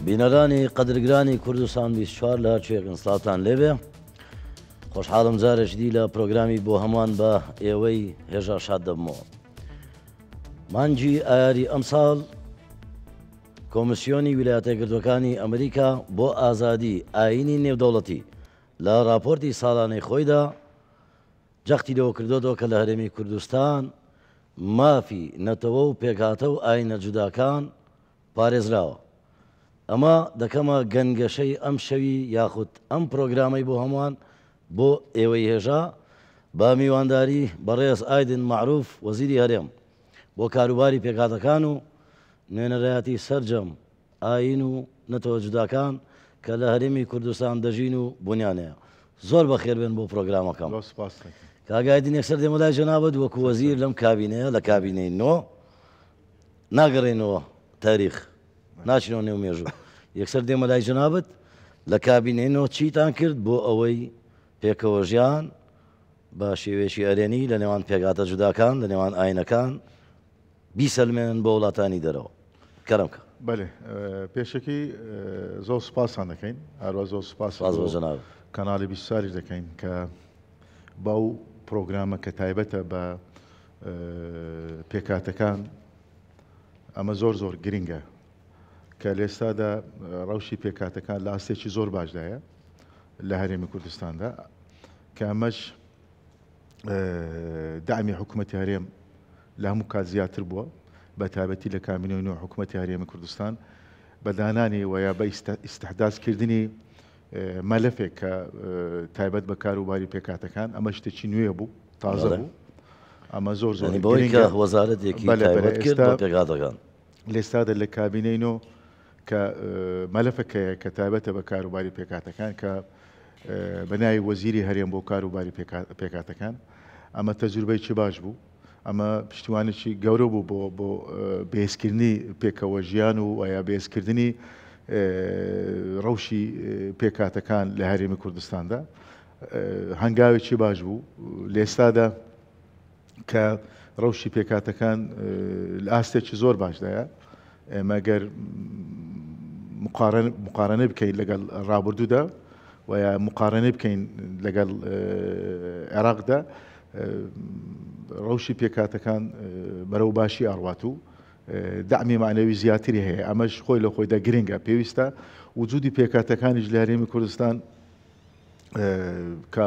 بینەرانی قەدرگرانی کوردستان 24 لە هەرکوێکن سڵاوتان لێبێ. خۆشحاڵم جارێکی دی لە پرۆگرامی بۆ هەمووان بە ئێوەی هێژا شاد دەبمەوە. مانگی ئایاری ئەمساڵ کۆمیسیۆنی ویلایەتە یەکگرتووەکانی ئەمریکا بۆ ئازادی ئایینی نێودەوڵەتی لە ڕاپۆرتی ساڵانەی خۆیدا جەختی لەوە کردۆتەوە کە لە هەرێمی کوردستان مافی نەتەوە و پێکهاتە و ئایینە جوداکان پارێزراوە. ئەمە دەکەمە گەنگەشەی ئەم شەوی یاخود ئەم پرۆگرامەی بۆ هەمووان بۆ ئێوەی هێژا بە میوانداری بەڕێز ئایدن مەعروف وەزیری هەرێم بۆ کاروباری پێکهاتەکان و نوێنەرایەتی سەرجەم ئایین و نەتەوە جوداکان کە لە هەرێمی کوردستان دەژین و بونیان هەیە. زۆر بەخێر بێن بۆ پرۆگرامەکەم. زۆر سوپاست دەکەم. کاک ئایدن یەکسەر دێمە لای جەنابت وەکو وەزیر لەم کابینەیە لە کابینەی نۆ ناگەڕێینەوە تاریخ ناچینەوە نێو مێژوو یەکسەر دێمە لای جەنابت لە کابینەی نۆ چیتان کرد بۆ ئەوەی پێکەوە ژیان بە شێوەیەکی ئەرێنی لە نێوان پێکهاتە جوداکان لە نێوان ئاینەکان بیسەلمێنن بۆ وڵاتانی دەرەوە کەرم کە. بەلێ پێشەکی زۆر سوپاستان دەکەین هەروە زۆر سوپاس سپاس بۆ جەنابت. کەناڵی 24 دەکەین کە بەو پرۆگرامە کە تایبەتە بە پێکهاتەکان ئەمە زۆر زۆر گرنگە کە لێستادا ڕەوشی پێکهاتەکان لە ئاستێکی زۆر باشدایە لە هەرێمی کوردستاندا کە ئەمەش دامی حکوومەتی هەرێم لە هەموو کات زیاتر بووە بە تایبەتی لە کابینەی نوێ حکوومەتی هەرێمی کوردستان بە دانانی و یا بە ئیستحداسکردنی مەلەفێک کە تایبەت بە کاروباری پێکهاتەکان ئەمە شتێکی نوێ بوو تازە بوو ئەمە زۆر زۆر بۆی کە وەزارەتێکی تایبەت کرد بە پێکهاتەکان. لێستادا لە کابینەی نۆ کە مەلەفەکەیە کە تایبەتە بە کاروباری پێکهاتەکان کە بە ناوی وەزیری هەرێم بۆ کاروباری پێکهاتەکان ئەمە تەجروبەیەکی باش بوو ئەمە پشتیوانێکی گەورە بوو بۆ بۆ بەهێزکردنی پێکەوە ژیان و یا بەهێزکردنی ڕەوشی پێکهاتەکان لە هەرێمی کوردستاندا هەنگاوێکی باش بوو لێستادا کە ڕەوشی پێکهاتەکان لە ئاستێکی زۆر باشدایە ئێمە گەر مقارنە بکەین لەگەڵ ڕابردوودا و یا مقارنە بکەین لەگەڵ عێراقدا ڕەوشی پێکهاتەکان بەرەو باشی ئاڕوات و دەعمی مەعنەوی زیاتری هەیە ئەمەش خۆی لە خۆیدا گرنگە پێویستە وجودی پێکهاتەکانیش لە هەرێمی کوردستان کە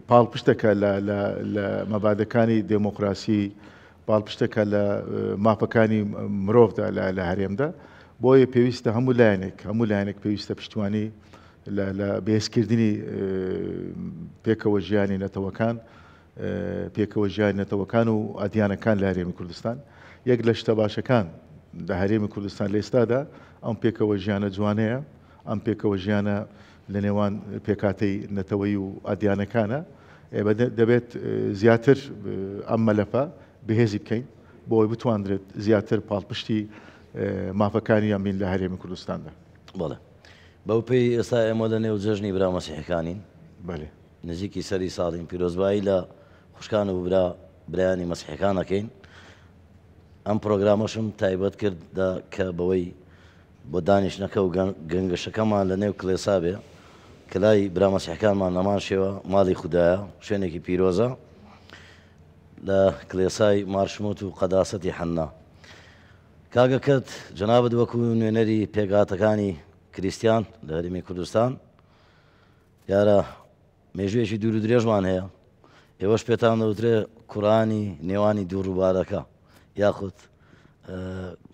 پاڵپشتەکە لە مەبادەکانی دێمۆکراسی پاڵپشتەکە لە مافەکانی مرۆڤدا لە هەرێمدا بۆیە پێویستە هەموو لایەنێک هەموو لایەنێک پێویستە پشتیوانی لە بەهێزکردنی پێکەوە ژیانی نەتەوەکان پێکەوە ژیانی نەتەوەکان و ئەدیانەکان لە هەرێمی کوردستان یەک لە شتە باشەکان لە هەرێمی کوردستان لە ئێستادا ئەم پێکەوە ژیانە جوانەیە ئەم پێکەوە ژیانە لە نێوان پێکهاتەی نەتەوەیی و ئەدیانەکانە دەبێت زیاتر ئەم مەلەفە بەهێزی بکەین بۆ ئەوەی بتواندرێت زیاتر پاڵپشتی مافەکانیان بین لە هەرێمی کوردستاندا. بەڵێ. بەو پێی ئێستا ئێمە لە نێو جەژنی برا مەسیحەکانین. بەلێ. نزیکی سەری ساڵین پیرۆزبایی لە خوشکان و برا برایانی مەسیحەکان ئەکەین. ئەم پرۆگرامەشم تایبەت کرد دا کە بەوەی بۆ دانیشتنەکە و گەنگەشەکەمان لە نێو کڵێسا بێ کە لای برا مەسیحەکانمان هەمان شێوە ماڵی خودایە شوێنێکی پیرۆزە لە کڵێسای مارشموت و قەداسەتی حەننا. کاک ئەکەد جەنابت وەکو نوێنەری پێکهاتەکانی کریستیان لە هەرێمی کوردستان دیارە مێژوویەکی دوور و درێژمان هەیە ئێوەش پێتان دەوترێ کوڕانی نێوانی دوو ڕووبارەکە یاخود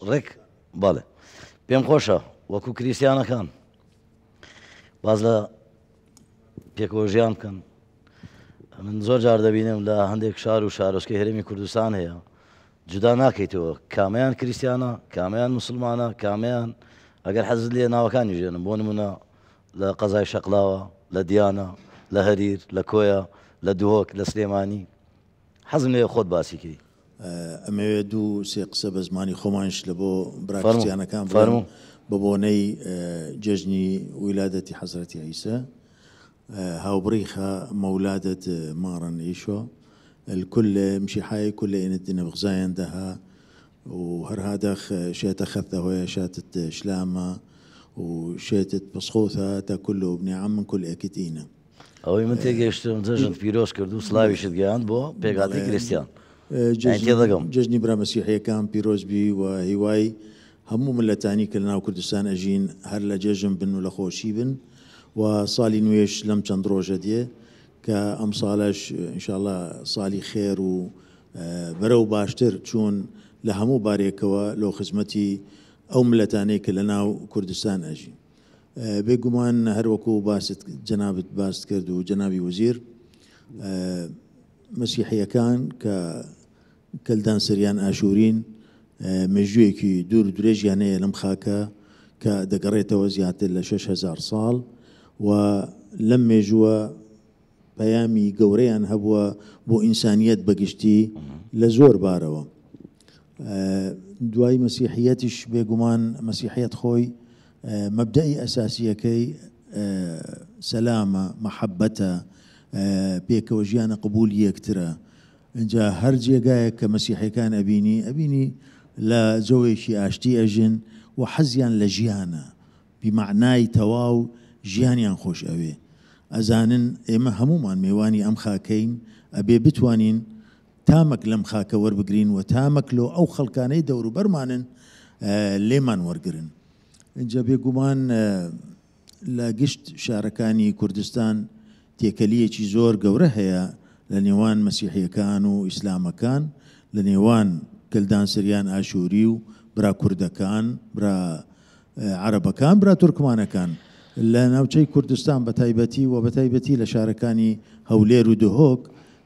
ڕێک بەڵێ پێم خۆشە وەکو کریسیانەکان باز لە پێکەوە ژیان بکەن من زۆر جار دەبینم لە هەندێک شار و شارۆچکەی هەرێمی کوردستان هەیە جودا ناکەیتەوە کامەیان کریستیانە کامەیان موسڵمانە کامەیان ئەگەر حەزت لێ ناوەکانی ژێنم بۆ نمونە لە قەزای شەقلاوە لە دیانە لە هەریر لە کۆیە لە دهۆک لە سلێمانی حەزم لێیە خۆت باسی کەی. ئەمەوێ دوو سێ قسە بە زمانی خۆمانیش لە بۆ برا کریستیانەکان بڵێم بە بۆنەی جەژنی ویلادەتی حەزرەتی عیسا هاوبڕیخە مەولادەت مارن ئیشۆ الكل مشيحاي كل إن نبغزاين دها وهرهادخ شاتە خەتە هۆیە شاتت شلامە. و شێتت پسخۆثە تا کل و بنی عم من کل ئێکت ئینە. ئەوەی من تێگەیشتم جەژنت پیرۆز کرد و سڵاویشت گەیاند بۆ پێکهاتەی کریستیان. یانی تێدەگەم. جەژنی برا مەسیحیەکان پیرۆز بی و هیوای هەموو مللەتانی کە لەناو کوردستان ئەژین هەر لە جەژن بن و لە خۆشی بن و سالی نوێش لەم چەند ڕۆژە دێ کە ئەمسالەش ان شاء اللە سالی خێر و بەرەو باشتر چوون لە هەموو بارێکەوە لۆ خزمەتی ئەو مللەتانەی کە لەناو کوردستان ئەژین. بێ گومان هەر وەکو باست جەنابت باست کرد و جەنابی وەزیر مەسیحیەکان کە کەلدان سریان ئاشوورین مێژوویەکی دوور و درێژیان هەیە لەم خاکە کە دەگەڕێتەوە زیاتر لە 6000 ساڵ و لەم مێژووە پەیامی گەورەیان هەبووە بۆ ئینسانیەت بەگشتی لە زۆر بارەوە. دوای مەسیحیەتیش بێگومان مەسیحیەت خۆی مەبدەئی ئەساسیەکەی سەلامە، مەحەبەتە، پێکەوە ژیانە، قبولی یەکترە. ئینجا هەر جێگایەک کە مەسیحیەکان ئەبینی، ئەبینی لە جەوێکی ئاشتی ئەژین و حەزیان لە ژیانە. بیمەعنای تەواو ژیانیان خۆش ئەوێ. ئەزانن ئێمە هەموومان مێوانی ئەم خاکەین، ئەبێ بتوانین تامەک لەم خاکە وەربگرین و تامەک لۆ ئەو خەڵکانەی دەوروبەرمانن لێمان وەرگرن. ئینجا بێگومان لە گشت شارەکانی کوردستان تێکەلییەکی زۆر گەورە هەیە لە نێوان مەسیحییەکان و ئیسلامەکان، لە نێوان کلدان سریان ئاشووری و برا کوردەکان، برا عەرەبەکان، برا تورکمانەکان. لە ناوچەی کوردستان بە تایبەتی و بە تایبەتی لە شارەکانی هەولێر و دهۆک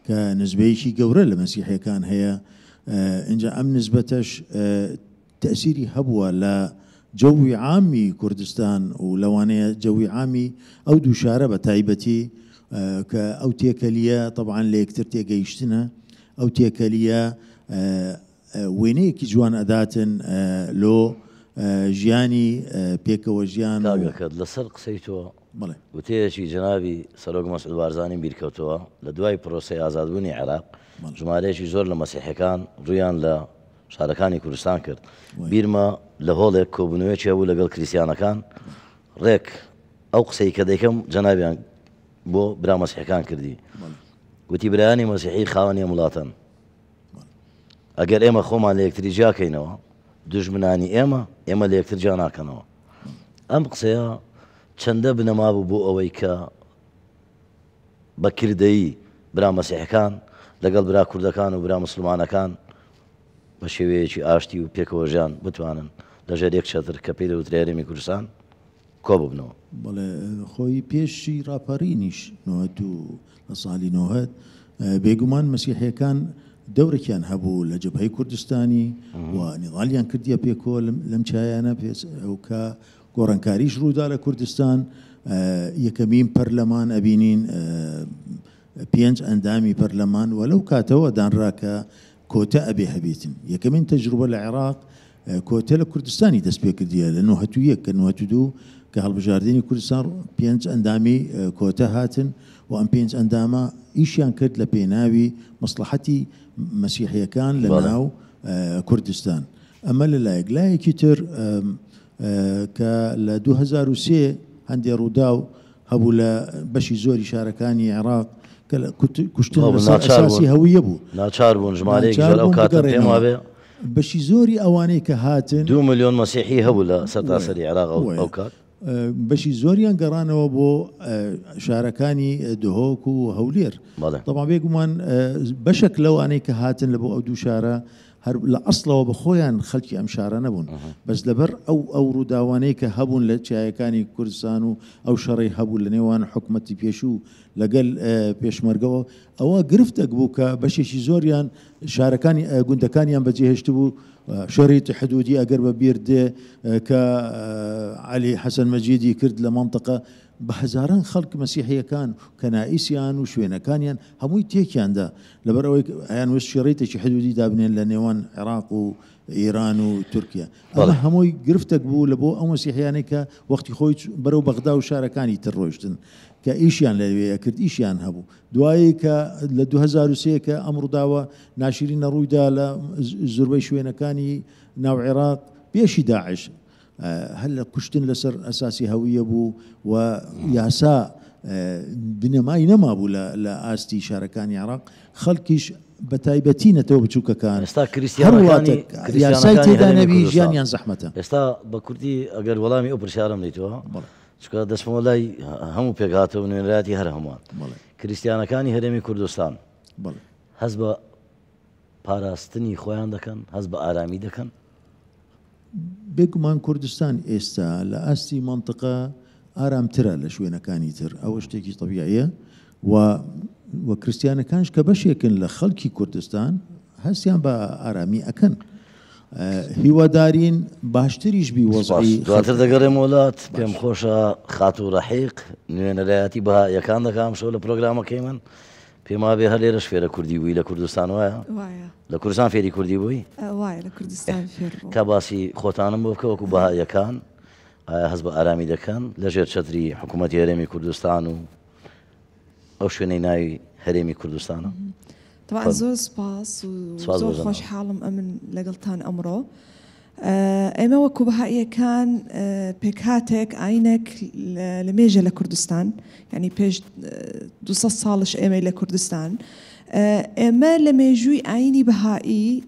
کە نزبەیەکی گەورە لە مەسیحییەکان هەیە، ئینجا ئەم نزبەتەش تەئسیری هەبووە لە جەوی عامی کوردستان و لەوانەیە جەوی عامی ئەو دوو شارە بە تایبەتی کە ئەو تێکەلییە تەبعەن لە یەکتر تێگەیشتنە، ئەو تێکەلییە وێنەیەکی جوان ئەداتن لۆ ژیانی پێکەوە ژیان و. کاک ئەکەد لەسەر قسەی تۆ وتەیەکی جەنابی سەرۆک مەسعود بارزانیم بیرکەوتەوە لە دوای پرۆسەی ئازادبوونی عێراق ژمارەیەکی زۆر لە مەسیحیەکان ڕوویان لە شارەکانی کوردستان کرد بیرمە لە هۆڵێک کۆبوونەوەیەکی هەبوو لەگەڵ کریسیانەکان ڕێک ئەو قسەی کە دەیکەم جەنابیان بۆ برا مەسیحەکان کردی وتی برایانی مەسیحی خاوەنی ئەم وڵاتەن ئەگەر ئێمە خۆمان لە یەکتری جیاکەینەوە دژمنانی ئێمە ئێمە لە یەکتر جیا ناکەنەوە ئەم قسەیە چەندە بنەما بوو بۆ ئەوەی کە بە کردەیی برا مەسیحەکان لەگەڵ برا کوردەکان و برا مسلمانەکان بە شێوەیەکی ئاشتی و پێکەوە ژیان بتوانن لەژێر یەک چەتر کە پێی دەوترێ هەرێمی کوردستان کۆ ببنەوە. بەڵێ خۆی پێشی ڕاپەرینیش نۆهەد و لە ساڵی نۆهەد بێگومان مەسیحیەکان دەورێکیان هەبوو لە جەبهەی کوردستانی و نیضالیان کردیە پێکەوە لەم چایانە پێ ئەو کە گۆڕانکاریش ڕوودا لە کوردستان یەکەمین پەرلەمان ئەبینین پێنج ئەندامی پەرلەمان و لەو کاتەوە دانرا کە کۆتە ئەبێ هەبێتن. یەکەمین تەجروبە لە عێراق کۆتە لە کوردستانی دەست پێکردیە لە نۆهەت و یەک کە نۆهەت و دوو کە هەڵبژاردنی کوردستان پێنج ئەندامی کۆتە هاتن و ئەم پێنج ئەندامە ئیشیان کرد لە پێناوی مەسڵەحەتی مەسیحیەکان لە ناو کوردستان. ئەمە لە لایەک. لایەکی تر کە لە 2003 هەندێ ڕووداو هەبوو لە بەشی زۆری شارەکانی عێراق کە کوشتن لەسەر ئەساسی هەویە بوو. ناچار بوون ژمارەیەک زۆر ئەو کاتە پێم وابێ. بەشی زۆری ئەوانەی کە هاتن. دوو ملیۆن مەسیحی هەبوو لە سەرتاسەری عێراق ئەو کات. بەشی زۆریان گەڕانەوە بۆ شارەکانی دهۆک و هەولێر. تەبعەن بێگومان بەشێک لەوانەی کە هاتن لە بۆ ئەو دوو شارە هەر لە ئەسڵەوە بە خۆیان خەلکی ئەم شارە نەبوون بەس لەبەر ئەو ئەو ڕووداوانەی کە هەبوون لە چیایەکانی کوردستان و ئەو شەڕەی هەبوو لە نێوان حکومەتی پێشوو لەگەل پێشمەرگەوە ئەوە گرفتێک بوو کە بەشێکی زۆریان شارەکانی گوندەکانیان بەجێهێشتبوو شەریتی حدودی ئەگەر بە بیر دێ کە عەلی حەسەن مەجیدی کرد لە مەنتەقە بە هەزاران خەڵک مەسیحییەکان و کەنائیسیان و شوێنەکانیان هەمووی تێکیان دا لەبەر ئەوەی ئەیان ویست شەریتێکی حدودی دابنێن لە نێوان عێراق و ئیران و تورکیا ئەمە هەمووی گرفتێک بوو لە بۆ ئەو مەسیحیانەی کە وەختی خۆی بەرەو بەغدا و شارەکانی تر ڕۆیشتن کە ئیشیان لەوێ ئەکرد ئیشیان هەبوو دوایی کە لە 2003 کە ئەم ڕووداوە ناشرینە ڕوویدا لە زوربەی شوێنەکانی ناو عێراق پێشی داعش. هەر لە کوشتن لەسەر ئەساسی هەویە بوو و یاسا بنەمای نەمابوو لە ئاستی شارەکانی عێراق، خەڵکیش بە تایبەتی نەتەوە بچووکەکان ئێستا هەر کریستیانەکانی وڵاتێک یاسای کریستیانەکانی تێدا هەرێمی نەبی کوردستان ژیانیان زەحمەتە. ئێستا بە کوردی ئەگەر وەڵامی ئەو پرسیارەم دەیتەوە بەڵێ. چونکە دەچمەوە لای هەموو پێکهاتە و نوێنەرایەتی هەر هەمووان بەڵێ. کریستیانەکانی هەرێمی کوردستان بەڵێ. هەست بە پاراستنی خۆیان دەکەن، هەست بە ئارامی دەکەن؟ بێگومان کوردستان ئێستا لە ئاستی مەنتقە ئارامترە لە شوێنەکانی تر، ئەوە شتێکی تەبیعیە و و کریستیانەکانش کە بەشێکن لە خەڵکی کوردستان هەستیان بە ئارامی ئەکەن. هیوادارین باشتریش بی سپاس. وەزعی دواتر خەڵکەکە. دەگەڕێمەوە لات. پێم باش. خۆشە خاتوو ڕەحیق نوێنەرایەتی بەهائیەکان دەکا ئەمشەو لە پرۆگرامەکەی من. پێم وابێ هەر لێرەش فێرە کوردی بووی لە کوردستان وایە؟ وایە. لە کوردستان فێری کوردی بووی؟ وایە لە کوردستان فێر بووم. کا باسی خۆتانم بۆ بکە وەکو بەهائیەکان ئایا هەست بە ئارامی دەکەن لەژێر چەتری حکوومەتی هەرێمی کوردستان و ئەو شوێنەی ناوی هەرێمی کوردستانە؟ طبعا فەرموو. زۆر سپاس و سپاس بۆ زۆر جەنابت. خۆشحاڵم ئەمن لەگەڵتان ئەمڕۆ. ئێمە وەکو بەهائیەکان پێکهاتێک ئاینێک لە مێژە لە کوردستان، یعنی پێش 200 ساڵش ئێمەی لە کوردستان. ئێمە لە مێژووی ئاینی بەهائی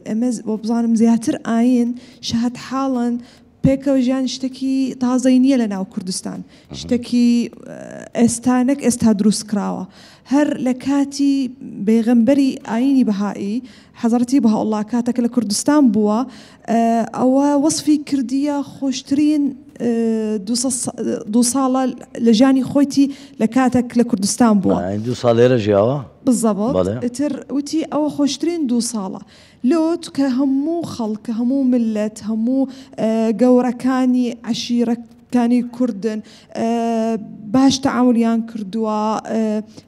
ئێمە بۆ بزانم زیاتر ئاین شەهد حاڵن پێکەوە ژیان شتێکی تازەی نییە لە ناو کوردستان، شتێکی ئێستا نەک ئێستا دروست کراوە. هەر لە کاتی بێغەمبەری ئاینی بەهائی حەزرەتی بەهائوڵڵا کاتێک لە کوردستان بووە ئەوە وەصفی کردیە خۆشترین دوو ساڵە لە ژیانی خۆیتی لە کاتێک لە کوردستان بووە. دوو ساڵ لێرە ژیاوە؟ بالضبط. بەڵێ. ئیتر وتی ئەوە خۆشترین دوو ساڵە لۆ کە هەموو خەڵک، هەموو ملت، هەموو گەورەکانی عەشیرەکانی کوردن باش تەعامولیان کردووە،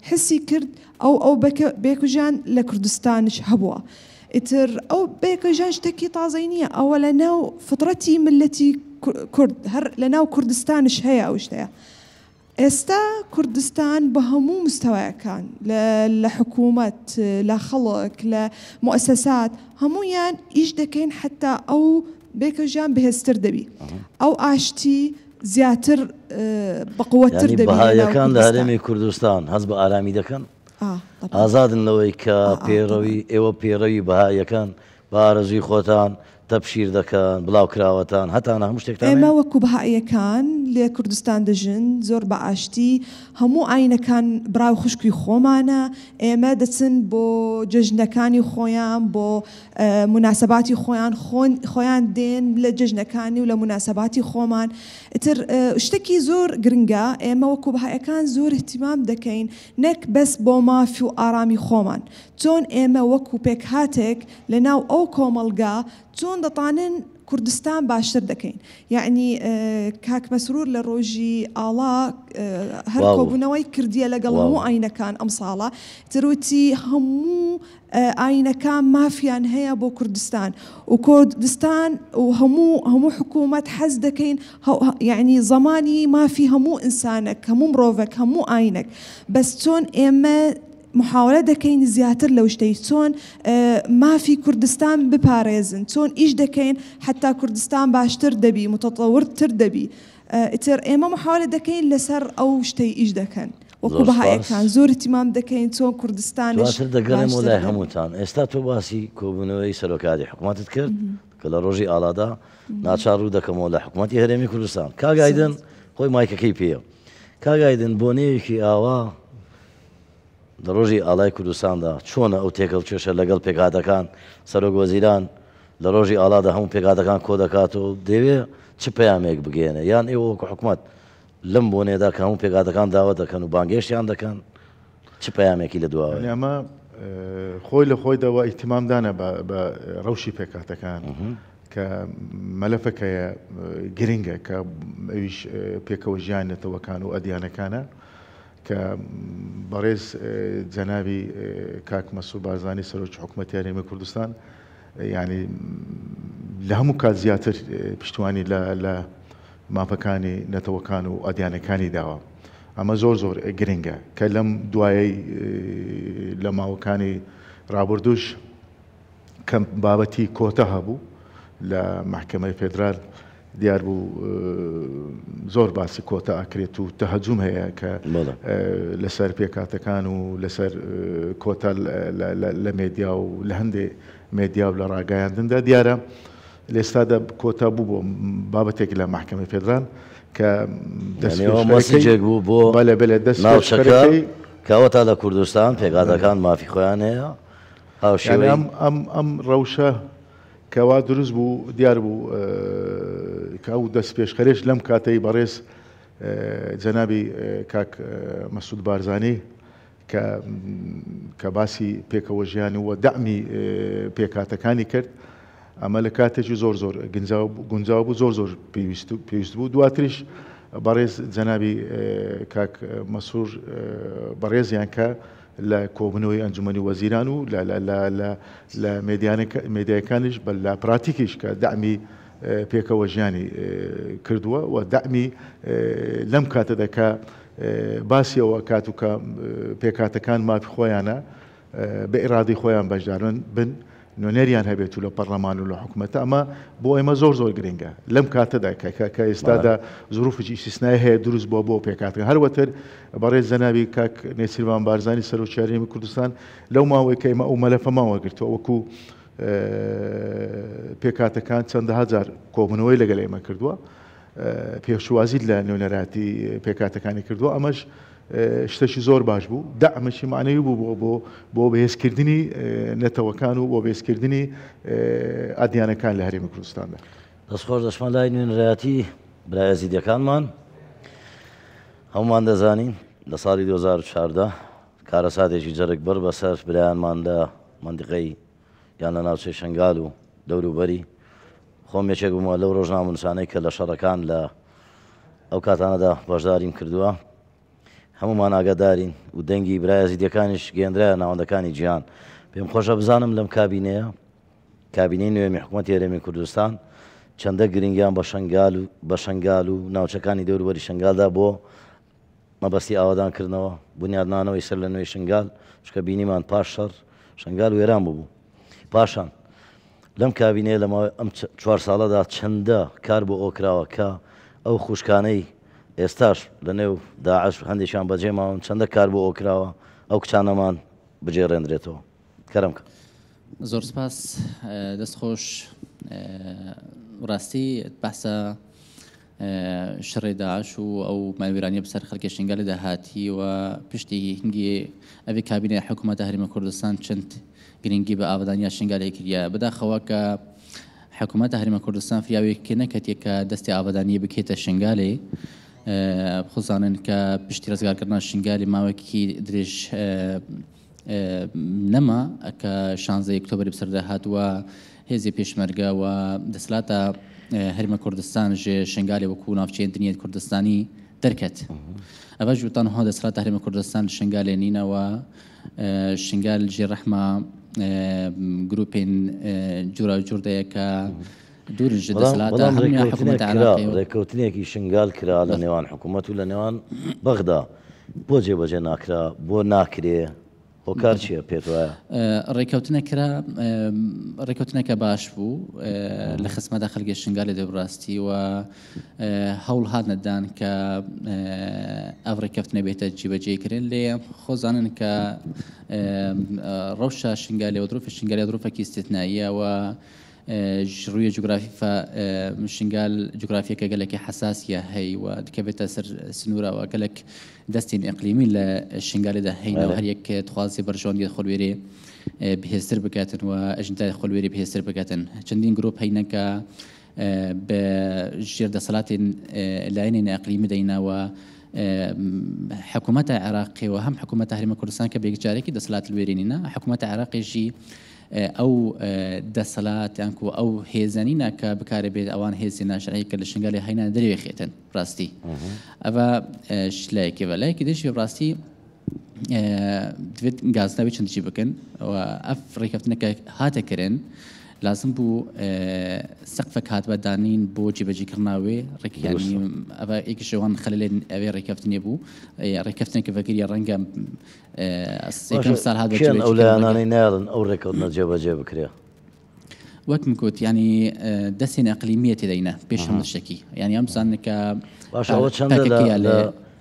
حسی کرد ئەو ئەو بێکوژیان لە کوردستانش هەبووە. ئیتر ئەو بێکوژیان شتێکی تازەی نییە، ئەوە لە ناو فطرەتی ملەتی کورد هەر لە ناو کوردستانش هەیە ئەو شتەیە. ئێستا کوردستان بە هەموو مستەوایەکان لە حکوومەت، لە خەڵک، لە موئەسەسات هەموویان ئیش دەکەین حتا ئەو بێکەژیان بەهێزتر دەبی، ئەو ئاشتی زیاتر بەقوەتر یعنی دەبی لە ناو بەهایەکان لە کوردستان. هەرێمی کوردستان هەست بە ئارامی دەکەن؟ طبعا. ئازادن لەوەی کە طبعا. پەیڕەوی ئێوە پەیڕەوی بەهایەکان بە ئارەزووی خۆتان تەبشیر دەکەن، بڵاوکراوەتان، هەتانە هەموو شتێکتان ئێمە هەیە؟ وەکو بەهایەکان لە کوردستان دەژن زۆر بە ئاشتی، هەموو ئاینەکان برا و خوشکی خۆمانە، ئێمە دەچن بۆ جەژنەکانی خۆیان، بۆ مناسباتی خۆیان، خۆیان دێن لە جەژنەکانی و لە مناسباتی خۆمان. ئیتر شتێکی زۆر گرنگە، ئێمە وەکو بەهایەکان زۆر اهتمام دەکەین نەک بەس بۆ مافی و ئارامی خۆمان، چۆن ئێمە وەکو پێکهاتێک لە ناو ئەو کۆمەڵگا چۆن دەتانن کوردستان باشتر دەکەین. یعنی کاک مەسرور لە ڕۆژی ئاڵا هەر کۆبوونەوەی کردیە لەگەڵ هەموو ئاینەکان ئەم ساڵە، تروتی هەموو ئاینەکان مافیان هەیە بۆ کوردستان و کوردستان و هەموو حکوومەت حەز دەکەین یعنی زەمانی مافی هەموو ئینسانێک، هەموو مرۆڤێک، هەموو ئاینێک. بەس چۆن ئێمە محاولە دەکەین زیاتر لەو شتەی چۆن مافی کوردستان بپارێزن، چۆن ئیش دەکەین حتا کوردستان باشتر دەبی، متەتەورتر دەبی. ئیتر ئێمە محاولە دەکەین لەسەر ئەو شتەی ئیش دەکەن وەکو زۆر بەهایەکان سپاس. زۆر اهتمام دەکەین چۆن کوردستانش دواتر دەگەڕێمەوە باشتر لای دەبی. هەمووتان. ئێستا تۆ باسی کۆبوونەوەی سەرۆکاری حکوومەتت کرد کە لە ڕۆژی ئاڵادا ناچار ڕوو دەکەمەوە لە حکوومەتی هەرێمی کوردستان. کاک ئایدن خۆی مایکەکەی پێیە. کاک ئایدن بۆنەیەکی ئاوا لە ڕۆژی ئاڵای کوردستاندا چۆنە ئەو تێکەڵ کێشە لەگەڵ پێکهاتەکان؟ سەرۆک وەزیران لە ڕۆژی ئاڵادا هەموو پێکهاتەکان کۆ دەکاتەوە، دەیەوێ چ پەیامێک بگەیەنێ؟ یان ئێوە وەکو حکوومەت لەم بۆنەیەدا کە هەموو پێکهاتەکان داوە دەکەن و بانگێشتیان دەکەن چ پەیامێکی لە دواوەیە؟ یعنی ئەمە خۆی لە خۆی دەوە ئیهتیمامدانە بە ڕەوشی پێکهاتەکان کە مەلەفەکەیە گرنگە کە ئەویش پێکەوە ژیان نەتەوەکان و ئەدیانەکانە کە بەڕێز جەنابی کاک مەسرور بارزانی سەرۆکی حکوومەتی هەرێمی کوردستان یعنی لە هەموو کات زیاتر پشتیوانی لە مافەکانی نەتەوەکان و ئەدیانەکانی داوە. ئەمە زۆر زۆر گرنگە کە لەم دوایەی لە ماوەکانی ڕابردوش کەم بابەتی کۆتە هەبوو لە محکمەی فێدرال دیار بوو زۆر باسی کۆتا ئەکرێت و تەهەجوم هەیە کە لەسەر پێکهاتەکان و لەسەر کۆتا لە مێدیا و لە هەندێ مێدیا و لە ڕاگەیاندندا دیارە لێستادا کۆتا بوو بۆ بابەتێک لە مەحکەمەی فێدرال کە دەستپێشخەرەکەی بوو بۆ بەلێ بەلێ ناوچەکە کە ئەوەتا لە کوردستان پێکهاتەکان مافی خۆیان هەیە هاوشێوەی ئەم ئەم ڕەوشە کە وا دروست بوو دیار بوو کە ئەو دەستپێشخەرێش لەم کاتەی بەڕێز جەنابی کاک مەسعود بارزانی کە کە باسی پێکەوە ژیان و دەعمی پێکهاتەکانی کرد ئەمە لە کاتێکی زۆر زۆر گونجاو بوو زۆر زۆر پێویست پێویست بوو دواتریش بەڕێز جەنابی کاک مەسرور بەڕێزیان کە لە کۆبوونەوەی ئەنجومەنی وەزیران و لە لە لە لە لە مێدیایەکانیش بە لە پراتیکیش کە دەعمی پێکەوە ژیانی کردووە و دەعمی لەم کاتەدا کە باسی ئەوە کات و کە پێکهاتەکان مافی خۆیانە بە ئیرادەی خۆیان بەشدارن بن نوێنەریان هەبێت و لە پەرلەمان و لە حکومەتە ئەمە بۆ ئێمە زۆر زۆر گرنگە لەم کاتەدا کە کە کە ئێستادا زروفێکی ئیستیسنایی هەیە دروست بووە بۆ پێکهاتەکان هەروەتر بەڕێز جەنابی کاک نێچیرڤان بارزانی سەرۆکی هەرێمی کوردستان لەو ماوەی کە ئێمە ئەو مەلەفەمان وەرگرتووە وەکو پێکهاتەکان چەندەها جار کۆبوونەوەی لەگەل ئێمە کردووە پێشوازی لە نوێنەرایەتی پێکهاتەکانی کردووە ئەمەش شتێکی زۆر باش بوو دەعمێکی معنەوی بوو بۆ بۆ بۆ بەهێزکردنی نەتەوەکان و بۆ بەهێزکردنی ئەدیانەکان لە هەرێمی کوردستاندا. دەستخۆش دەچمە لای نوێنەرایەتی برا ئێزیدیەکانمان. هەموومان دەزانین لە ساڵی 2014 کارەساتێکی جەرگبڕ بەسەر برایانمان لە مەنتیقەی یان لە ناوچەی شنگال و دەوروبەری خۆم یەکێک بوومە لەو ڕۆژنامەنووسانەی کە لە شەڕەکان لە ئەو کاتانەدا بەشداریم کردووە هەمومان ئاگادارین و دەنگی برا یەزیدیەکانیش گەیەندرایە ناوەندەکانی جیهان پێم خۆشە بزانم لەم کابینەیە کابینەی نوێمی حکوومەتی هەرێمی کوردستان چەندە گرنگیان بە شنگال و بە شنگال و ناوچەکانی دەوروبەری شنگالدا بۆ مەبەستی ئاوەدان کردنەوە، بونیادنانەوەی سەر لە نوێی شنگال، چونکە بینیمان پاش شەڕ شنگال وێران ببوو. پاشان لەم کابینەیە لە ماوەی ئەم چوار ساڵەدا چەندە کار بۆ ئەوە کراوە کە ئەو خوشکانەی ئێستاش لە نێو داعش هەندێکیان بەجێ ماون چەندە کار بۆ ئەوە کراوە ئەو کچانەمان بگێڕێندرێتەوە؟ کەرەم کە. زۆر سپاس دەست خۆش ڕاستی بەحسە شەڕێ داعش و ئەو مالوێرانیە بەسەر خەلکێ شنگالێ دا هاتی و پشتی هینگێ ئەڤێ کابینەێ حکوومەتە هەرێمە کوردستان چەند گرنگی بە ئاڤدانیا شنگالێ کریە بەداخەوە کە حکوومەتە هەرێمە کوردستان فریاوێ کێ نەکەتیە کە دەستێ ئاڤدانیە بکێتە شنگالێ خۆزانن کە پشتی ڕزگارکردنا شنگالێ ماوەکی درێژ نەما کە شانزەی ئۆکتۆبەری بەسەردا هات و هێزی پێشمەرگە و دەسەلاتە هەرمە کوردستان ژێ شنگالێ وەکو ناوچەیە دنیای کوردستانی دەرکەت. ئەڤەش وتان هۆ دەسەلاتە هەرێمە کوردستان شنگالێ نینە و شنگال ژێ ڕەحما گروپێن جوراوجور دەیە کە دوورن ژ دەسەلاتە هەمیا حکوومەتە عێراقی. ڕێککەوتنێکی شنگال کرا لە نێوان حکوومەت و لە نێوان بەغدا. بۆ جێبەجێ ناکرا؟ بۆ ناکرێ؟ هۆکار چییە پێت وایە؟ ڕێککەوتنە کرا، ڕێککەوتنەکە باش بوو لە خزمەتە خەلکی شنگالێ دێ بڕاستی و هەوڵ هاتنە دان کە ئەv ڕێککەفتنە بێتە جیبەجێ کرن لێ خۆزانن کە ڕەوشە شنگالێ و ظروف شنگالێ ظروفێکی استثنائیە و ڕوویە جوگرافی فە شنگال جوگرافیەکە گەلێکی حەساسیە هەی و دکەوێتە سەر سنوورەوە گەلێک دەستین ئەقلیمی لە شنگالێدا هەینە و هەر یەک تخوازی بەرژەوەندی خۆلوێرێ بهێزتر بکاتن و ئەژندای خۆلوێری بهێزتر بکاتن چەندین گروپ هەینە کە بە ژێر دەسەڵاتی لایەنی ئەقلیمی دەینەوە حکوومەتە عێراقی و هەم حکوومەتە هەرێمە کوردستان کە بێکجارێکی دەسەلات لوێرینینە حکوومەتە عێراقیژی ئەو دەسەلات یانکو ئەو هێزە نینە کە بکارێ بێت ئەوان هێزی ناشرعی کە لە شنگالی هەینا دەرێخێتن ڕاستی ئەوە شلایەکی بە لایەکی دژی ڕاستی دەبێت گازناوی چەندجی بکەن و ئەف ڕێکەفتنەکە هاتەکردن لازم بوو سەقفێک هاتبە دانین بۆ جێبەجێکردناوێ ڕێکیانی ئەوە یەکیشەوان خەلێن ئەوێ ڕێکەفتنێ بوو ڕێکەفتنێکە بەگریە ڕەنگە کێن ئەو لایەنانەی نایەڵن ئەو ڕێککەوتنە جێبەجێ بکرێ؟ وەک من گوت یانی دەستێن ئەقلیمیە تێدەینە پێش هەموو شتێکی یانی ئەم بزانن کە باشە ئەوە چەندە لە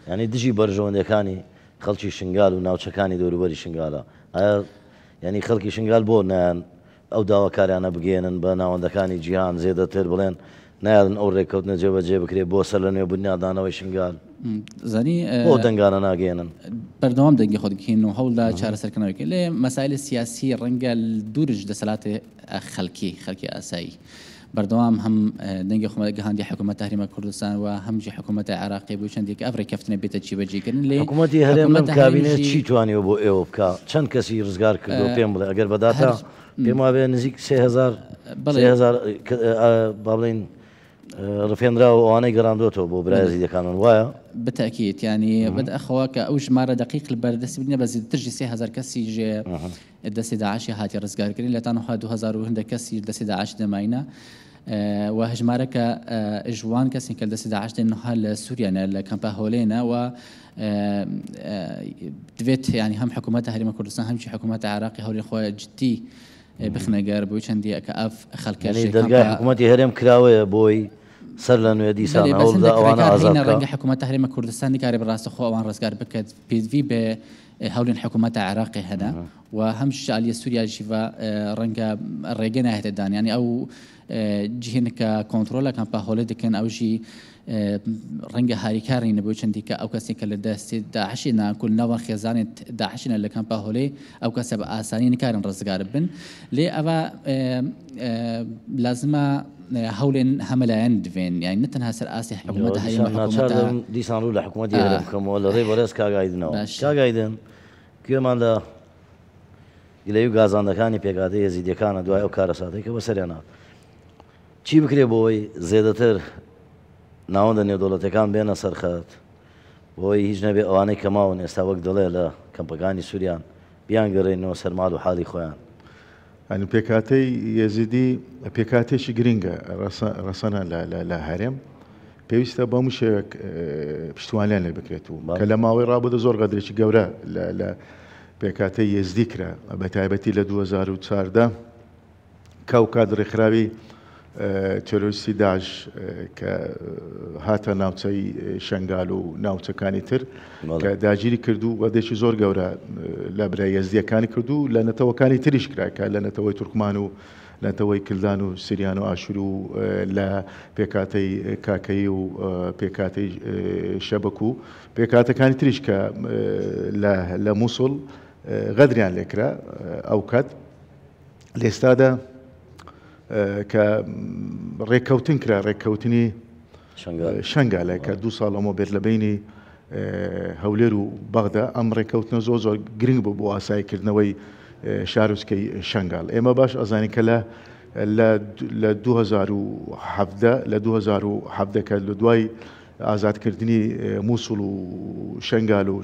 یانی دژی بەرژەوەندیەکانی خەڵکی شنگال و ناوچەکانی دەوروبەری شنگالە ئایا یانی خەڵکی شنگال بۆ نایان ئەو داواکاریانە بگەیەنن بە ناوەندەکانی جیهان زێدەتر بڵێن نایەڵن ئەو رێککەوتنە جێبەجێ بکرێت بۆ سەرلەنوێ بنیادنانەوەی شنگال؟ زانی بۆ ئەو دەنگانە ناگەیەنن؟ بەردەوام دەنگی خۆت گهین و هەوڵدا چارەسەرکردنەوەی کەین لێ مەسایل سیاسی ڕەنگە دوورش دەسەلاتێ خەلکی خەلکی ئاسایی بەردەوام هەم دەنگی خۆ گەهاندی حکوومەت هەرێمە کوردستان و هەم جی حکوومەتە عێراقی بوو چەندێک ئەڤ ڕێککەفتنە بێتە جیبەجیکردن لێ حکوومەتی هەرێم لەم حکوومەتە کابینەیە هەرێمیشی چی توانیوە بۆ ئێوە بکا؟ چەند کەسی ڕزگار کردووە پێم بڵێ ئەگەر بە داتا هەر پێم وابێ نزیک 3000 بەڵێ 3000 با بڵێین ڕفێنراوە ئەوانەی گەڕاندۆتەوە بۆ برایە زیدەکانمان وایە؟ بتەکیت یانی بەداخەوە کە ئەو ژمارە دەقیق بەردەستی بنیە بە زیاتر ژی 3000 کەسی ژێ دەستی داعشی هاتی ڕزگارکردن لە تانەها 2000 و هەندێک کەسی دەستی داعش دەماینە و هەژمارەکە ژوان کەسین کە دەستی داعش دێنها لە سووریانە لە کەمپە هۆلێنە و دەبێت ینی هەم حکوومەتە هەرێمە کوردستان هەمچی حکوومەتە عراقی هەولی خۆی جدی بخنە گەر بۆی چەندی کە ئەف خەلکە یانی ژێ دەرگای کەمپە حکوومەتی هەرێم کراوەیە بۆی سەر لە نوێ دیسان بەلێ بەس هەوڵ بدا هەندێک ئەوانە ڕێکار ئازاد هەینە بکا. ڕەنگە حکوومەتە هەرێمە کوردستان نکارێ بە ڕاستەخۆ ئەوان ڕزگار بکەت پێدڤی بێ هەولێن حکوومەتە عێراقی هەنە و هەم شالیە سووریا ژیڤە ڕەنگە ڕێگە ناهێتە دان یانی ئەو جهێن کە کۆنترۆلە کەمپە هۆلێ دکەن ئەو ژی ڕەنگە هاریکاری نەبوو چەندی کە ئەو کەسێک کە لە دەستی داعشی ناکول ناوان خێزانێت داعشینە لە کەمپە هۆلێ ئەو کەسە بە ئاسانی نکارن ڕزگار بن لێ ئەوە لازمە هەولێن هەمەلایەن دوێن یانی نە تەنها سەر ئاستی حکوومەتە هەرێم دیسان ناچار حکوومەتە دەبم دیسان ڕوو لە حکوومەتی هەرێم بکەمەوە لە ڕێی بەڕێز کاک ئایدنەوە. باشە. کاک ئایدن گوێمان لە گلەیی و گازاندەکانی پێکهاتەی ئێزیدیەکانە دوای ئەو کارەساتەی کە بەسەریان هات. چی بکرێ بۆ ئەوەی زێدەتر ناوەندە نێودەوڵەتیەکان بێنە سەر خەت بۆ ئەوەی هیچ نەبێ ئەوانەی کە ماون ئێستا وەک دەڵێ لە کەمپەکانی سوریان بیانگەڕێننەوە سەر ماڵ و حاڵی خۆیان. یانی پێکهاتەی یەزیدی پێکهاتەیەکی گرنگە ڕەسەنە لە هەرێم پێویستە بە هەموو شێوەیەک پشتیوانیان لێ بکرێت و کە لە ماوەی ڕابردوو زۆر غەدرێکی گەورە لە پێکهاتەی یەزدی کرا بە تایبەتی لە 2014 کە ئەوکات ڕێکخراوی تێرۆریستی داعش کە هاتە ناوچەی شنگال و ناوچەکانی تر کە داگیری کرد و غەدرێکی زۆر گەورە لە برا یەزدیەکانی کرد و لە نەتەوەکانی تریش کرا کە لە نەتەوەی تورکمان و نەتەوەی کلدان و سریان و ئاشور و لە پێکهاتەی کاکەیی و پێکهاتەی شەبەک و پێکهاتەکانی تریش کە لە مووسڵ غەدریان لێکرا ئەوکات لێستادا کە ڕێککەوتن کرا ڕێککەوتنی شنگالە کە دوو ساڵ لەمەوە بێت لە بینی هەولێر و بەغدا ئەم ڕێککەوتنە زۆر زۆر گرنگ بوو بۆ ئاساییکردنەوەی شارۆچکەی شنگال ئێمە باش ئەزانین کە لە لە 2017 لە 2017 کە لە دوای ئازادکردنی موسڵ و شنگال و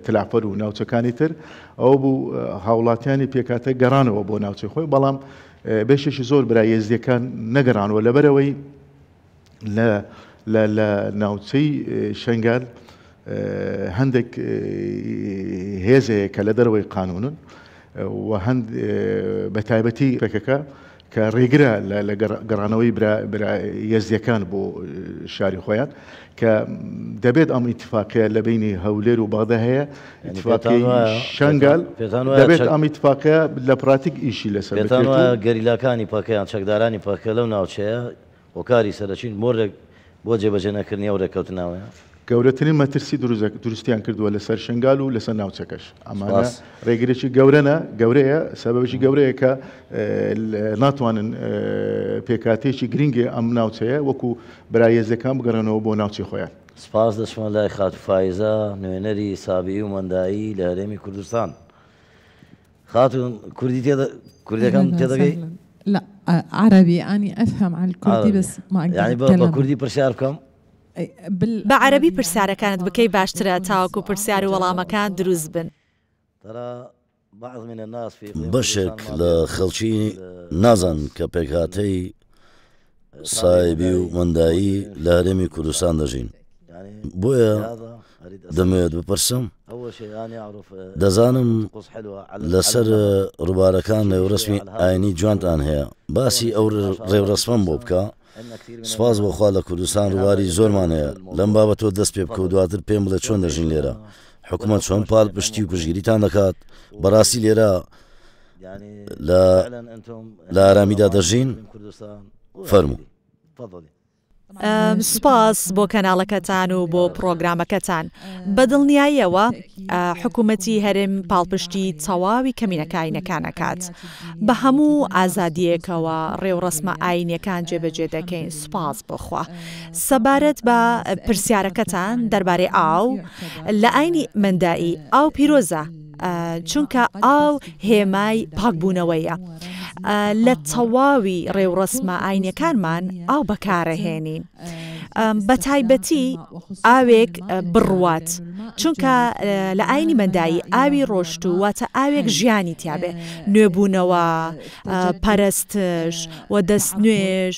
تلعفەر و ناوچەکانی تر ئەوە بوو هاوڵاتیانی پێکهاتە گەڕانەوە بۆ ناوچەی خۆی بەڵام بەشێکی زۆر برا یەزدیەکان نەگەڕانەوە لەبەرەوەی لە لە لە ناوچەی شنگال هەندێک هێز هەیە کە لە دەرەوەی قانونن و هەند بە تایبەتی پەکەکە کە ڕێگرە لە گەڕانەوەی برا یەزدیەکان بۆ شاری خۆیان کە دەبێت ئەم ئیتفاقیە لە بینی هەولێر و بەغدا هەیە ئیتفاقی شنگال دەبێت ئەم ئیتفاقیە لە پراتیک ئیشی لەسەر پێتان وایە گەریلاکانی پەکە یان چەکدارانی پەکە لەو ناوچەیە هۆکاری سەرەکین بۆ رێک بۆ جێبەجێ نەکردنی ئەو رێککەوتنامەیە؟ گەورەترین مەترسی دروستیان کردووە لەسەر شنگال و لەسەر ناوچەکەش. ئەمانە رێگرێکی گەورەنە، گەورەیە، سەبەبێکی گەورەیە کە ناتوانن پێکهاتەیەکی گرنگی ئەم ناوچەیە وەکو برا یەزدیەکان بگەڕێنەوە بۆ ناوچەی خۆیان. سپاس دەچمە لای خاتوو فایزە نوێنەری سابیئی و مەندائی لە هەرێمی کوردستان. خاتون کوردی تێ کوردیەکان اهلا تێدەگەی؟ وسهلا لا عربي اني افهم على الكردي بس ما اقدر یعنی بە اتكلم کوردی پرسیار بکەم؟ بە عەرەبی پرسیارەکانت بکەی باشترە تاوەکو پرسیار و وەڵامەکان دروست بن. بەشێک لە خەڵکی نازانن کە پێکهاتەی سایبی و مەندایی لە هەرێمی کوردستان دەژین، بۆیە دەمەوێت بپرسم، دەزانم لەسەر ڕووبارەکان ڕێوڕەسمی ئاینی جوانتان هەیە، باسی ئەو ڕێوڕەسمەم بۆ بکە؟ سوپاس بۆ خوا لە کوردستان ڕووباری زۆرمان هەیە، لەم بابەتەوە دەست پێ بکە و دواتر پێم بڵێ چۆن دەژین لێرە؟ حکومەت چۆن پاڵپشتی و پشتگیریتان دەکات؟ بەڕاستی لێرە لە لە ئارامیدا دەژین؟ فەرموو. سوپاس بۆ کەناڵەکەتان و بۆ پڕۆگرامەکەتان. بە دڵنیاییەوە حکوومەتی هەرێم پاڵپشتی تەواوی کەمینەکە ئاینەکان ئەکات. بە هەموو ئازادییەکەوە ڕێوڕەسمە ئاینیەکان جێبەجێ دەکەین سوپاس بۆ خوا. سەبارەت بە پرسیارەکەتان دەربارەی ئاو، لە ئاینی مەندائی ئاو پیرۆزە، چونکە ئاو هێمای پاکبوونەوەیە. لە تەواوی ڕێوڕەسمە ئاینیەکانمان ئاو بەکارەهێنین. بە تایبەتی ئاوێک بڕوات چونکە لە ئاینی مەندایی ئاوی ڕۆشتوو واتە ئاوێک ژیانی تیابێ نوێبوونەوە پەرستش و دەست نوێژ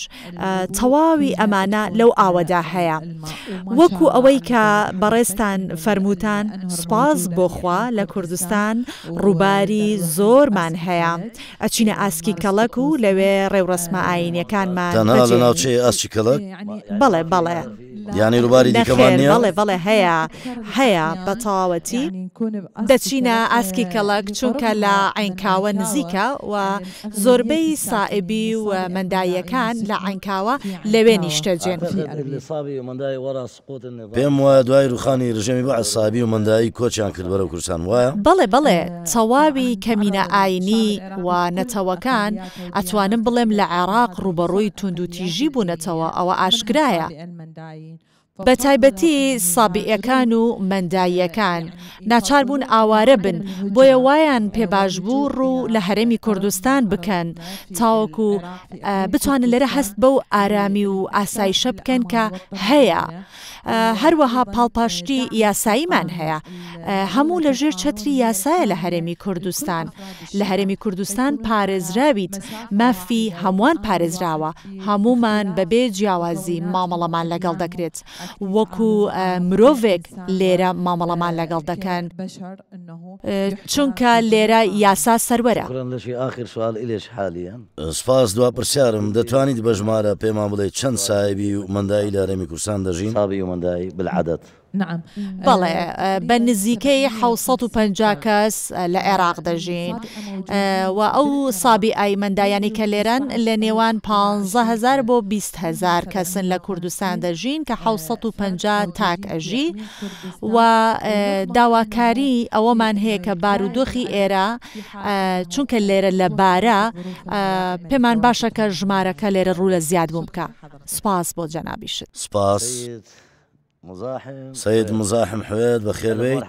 تەواوی ئەمانە لەو ئاوەدا هەیە وەکو ئەوەی کە بەڕێزتان فەرمووتان سوپاس بۆ خوا لە کوردستان ڕووباری زۆرمان هەیە ئەچینە ئاسکی کەڵەک و لەوێ ڕێوڕەسمە ئایینیەکانمان تەنها لە بەجێ ناوچەی ئاسکی کەڵەک؟ بەڵێ بەڵێ. یانی ڕووباری دیکەمان نەخێر نییە؟ بەڵێ بەڵێ هەیە هەیە بە تەواوەتی. دەچینە ئاسکی کەڵەک چونکە لە عەینکاوە نزیکە و زۆربەی سائیبی و مەنداییەکان لە عەینکاوە لەوێ نیشتەجێن. پێم وایە دوای روخانی رژێمی بەعس سابی و مەندائی کۆچیان کرد بەرەو کوردستان وایە؟ بەڵێ بەڵێ تەواوی کەمینە ئاینی و نەتەوەکان ئەتوانم بڵێم لە عێراق ڕووبەڕووی توندوتیژی بوونەتەوە ئەوە ئاشکرایە. بەتایبەتی سابیئەکان و مەنداییەکان ناچار بوون ئاوارە بن بۆیە وایان پێ باش بوو ڕوو لە هەرێمی کوردستان بکەن تاوەکو بتوانن لێرە هەست بەو ئارامی و ئاسایشە بکەن کە هەیە. هەروەها پاڵپاشتی یاساییمان هەیە. هەموو لە ژێر چەتری یاسایە لە هەرێمی کوردستان. لە هەرێمی کوردستان پارێزراویت، مافی هەمووان پارێزراوە، هەموومان بەبێ جیاوازی مامەڵەمان لەگەڵ دەکرێت. وەکو مرۆڤێک لێرە مامەڵەمان لەگەڵ دەکەن. چونکە لێرە یاسا سەروەرە. سپاس دوا پرسیارم دەتوانیت بە ژمارە پێمان بڵێیت چەند سایبی و مەندائی لە هەرێمی کوردستان دەژین؟ بەڵێ، بە نزیکەی 750 کەس لە عێراق دەژین و ئەو سابیئای مەندایانەی کە لێرەن لە نێوان پانزە هەزار بۆ 20 هەزار کەسن لە کوردستان دەژین کە 750 تاک ئەژی و داواکاری ئەوەمان هەیە کە بارودۆخی ئێرە چونکە لێرە لەبارە پێمان باشە کە ژمارەکە لێرە ڕوو لە زیاد بوون بکا. سوپاس بۆ جەنابیشت. سوپاس. سەید مزاحم حوێت بەخێر بێیت.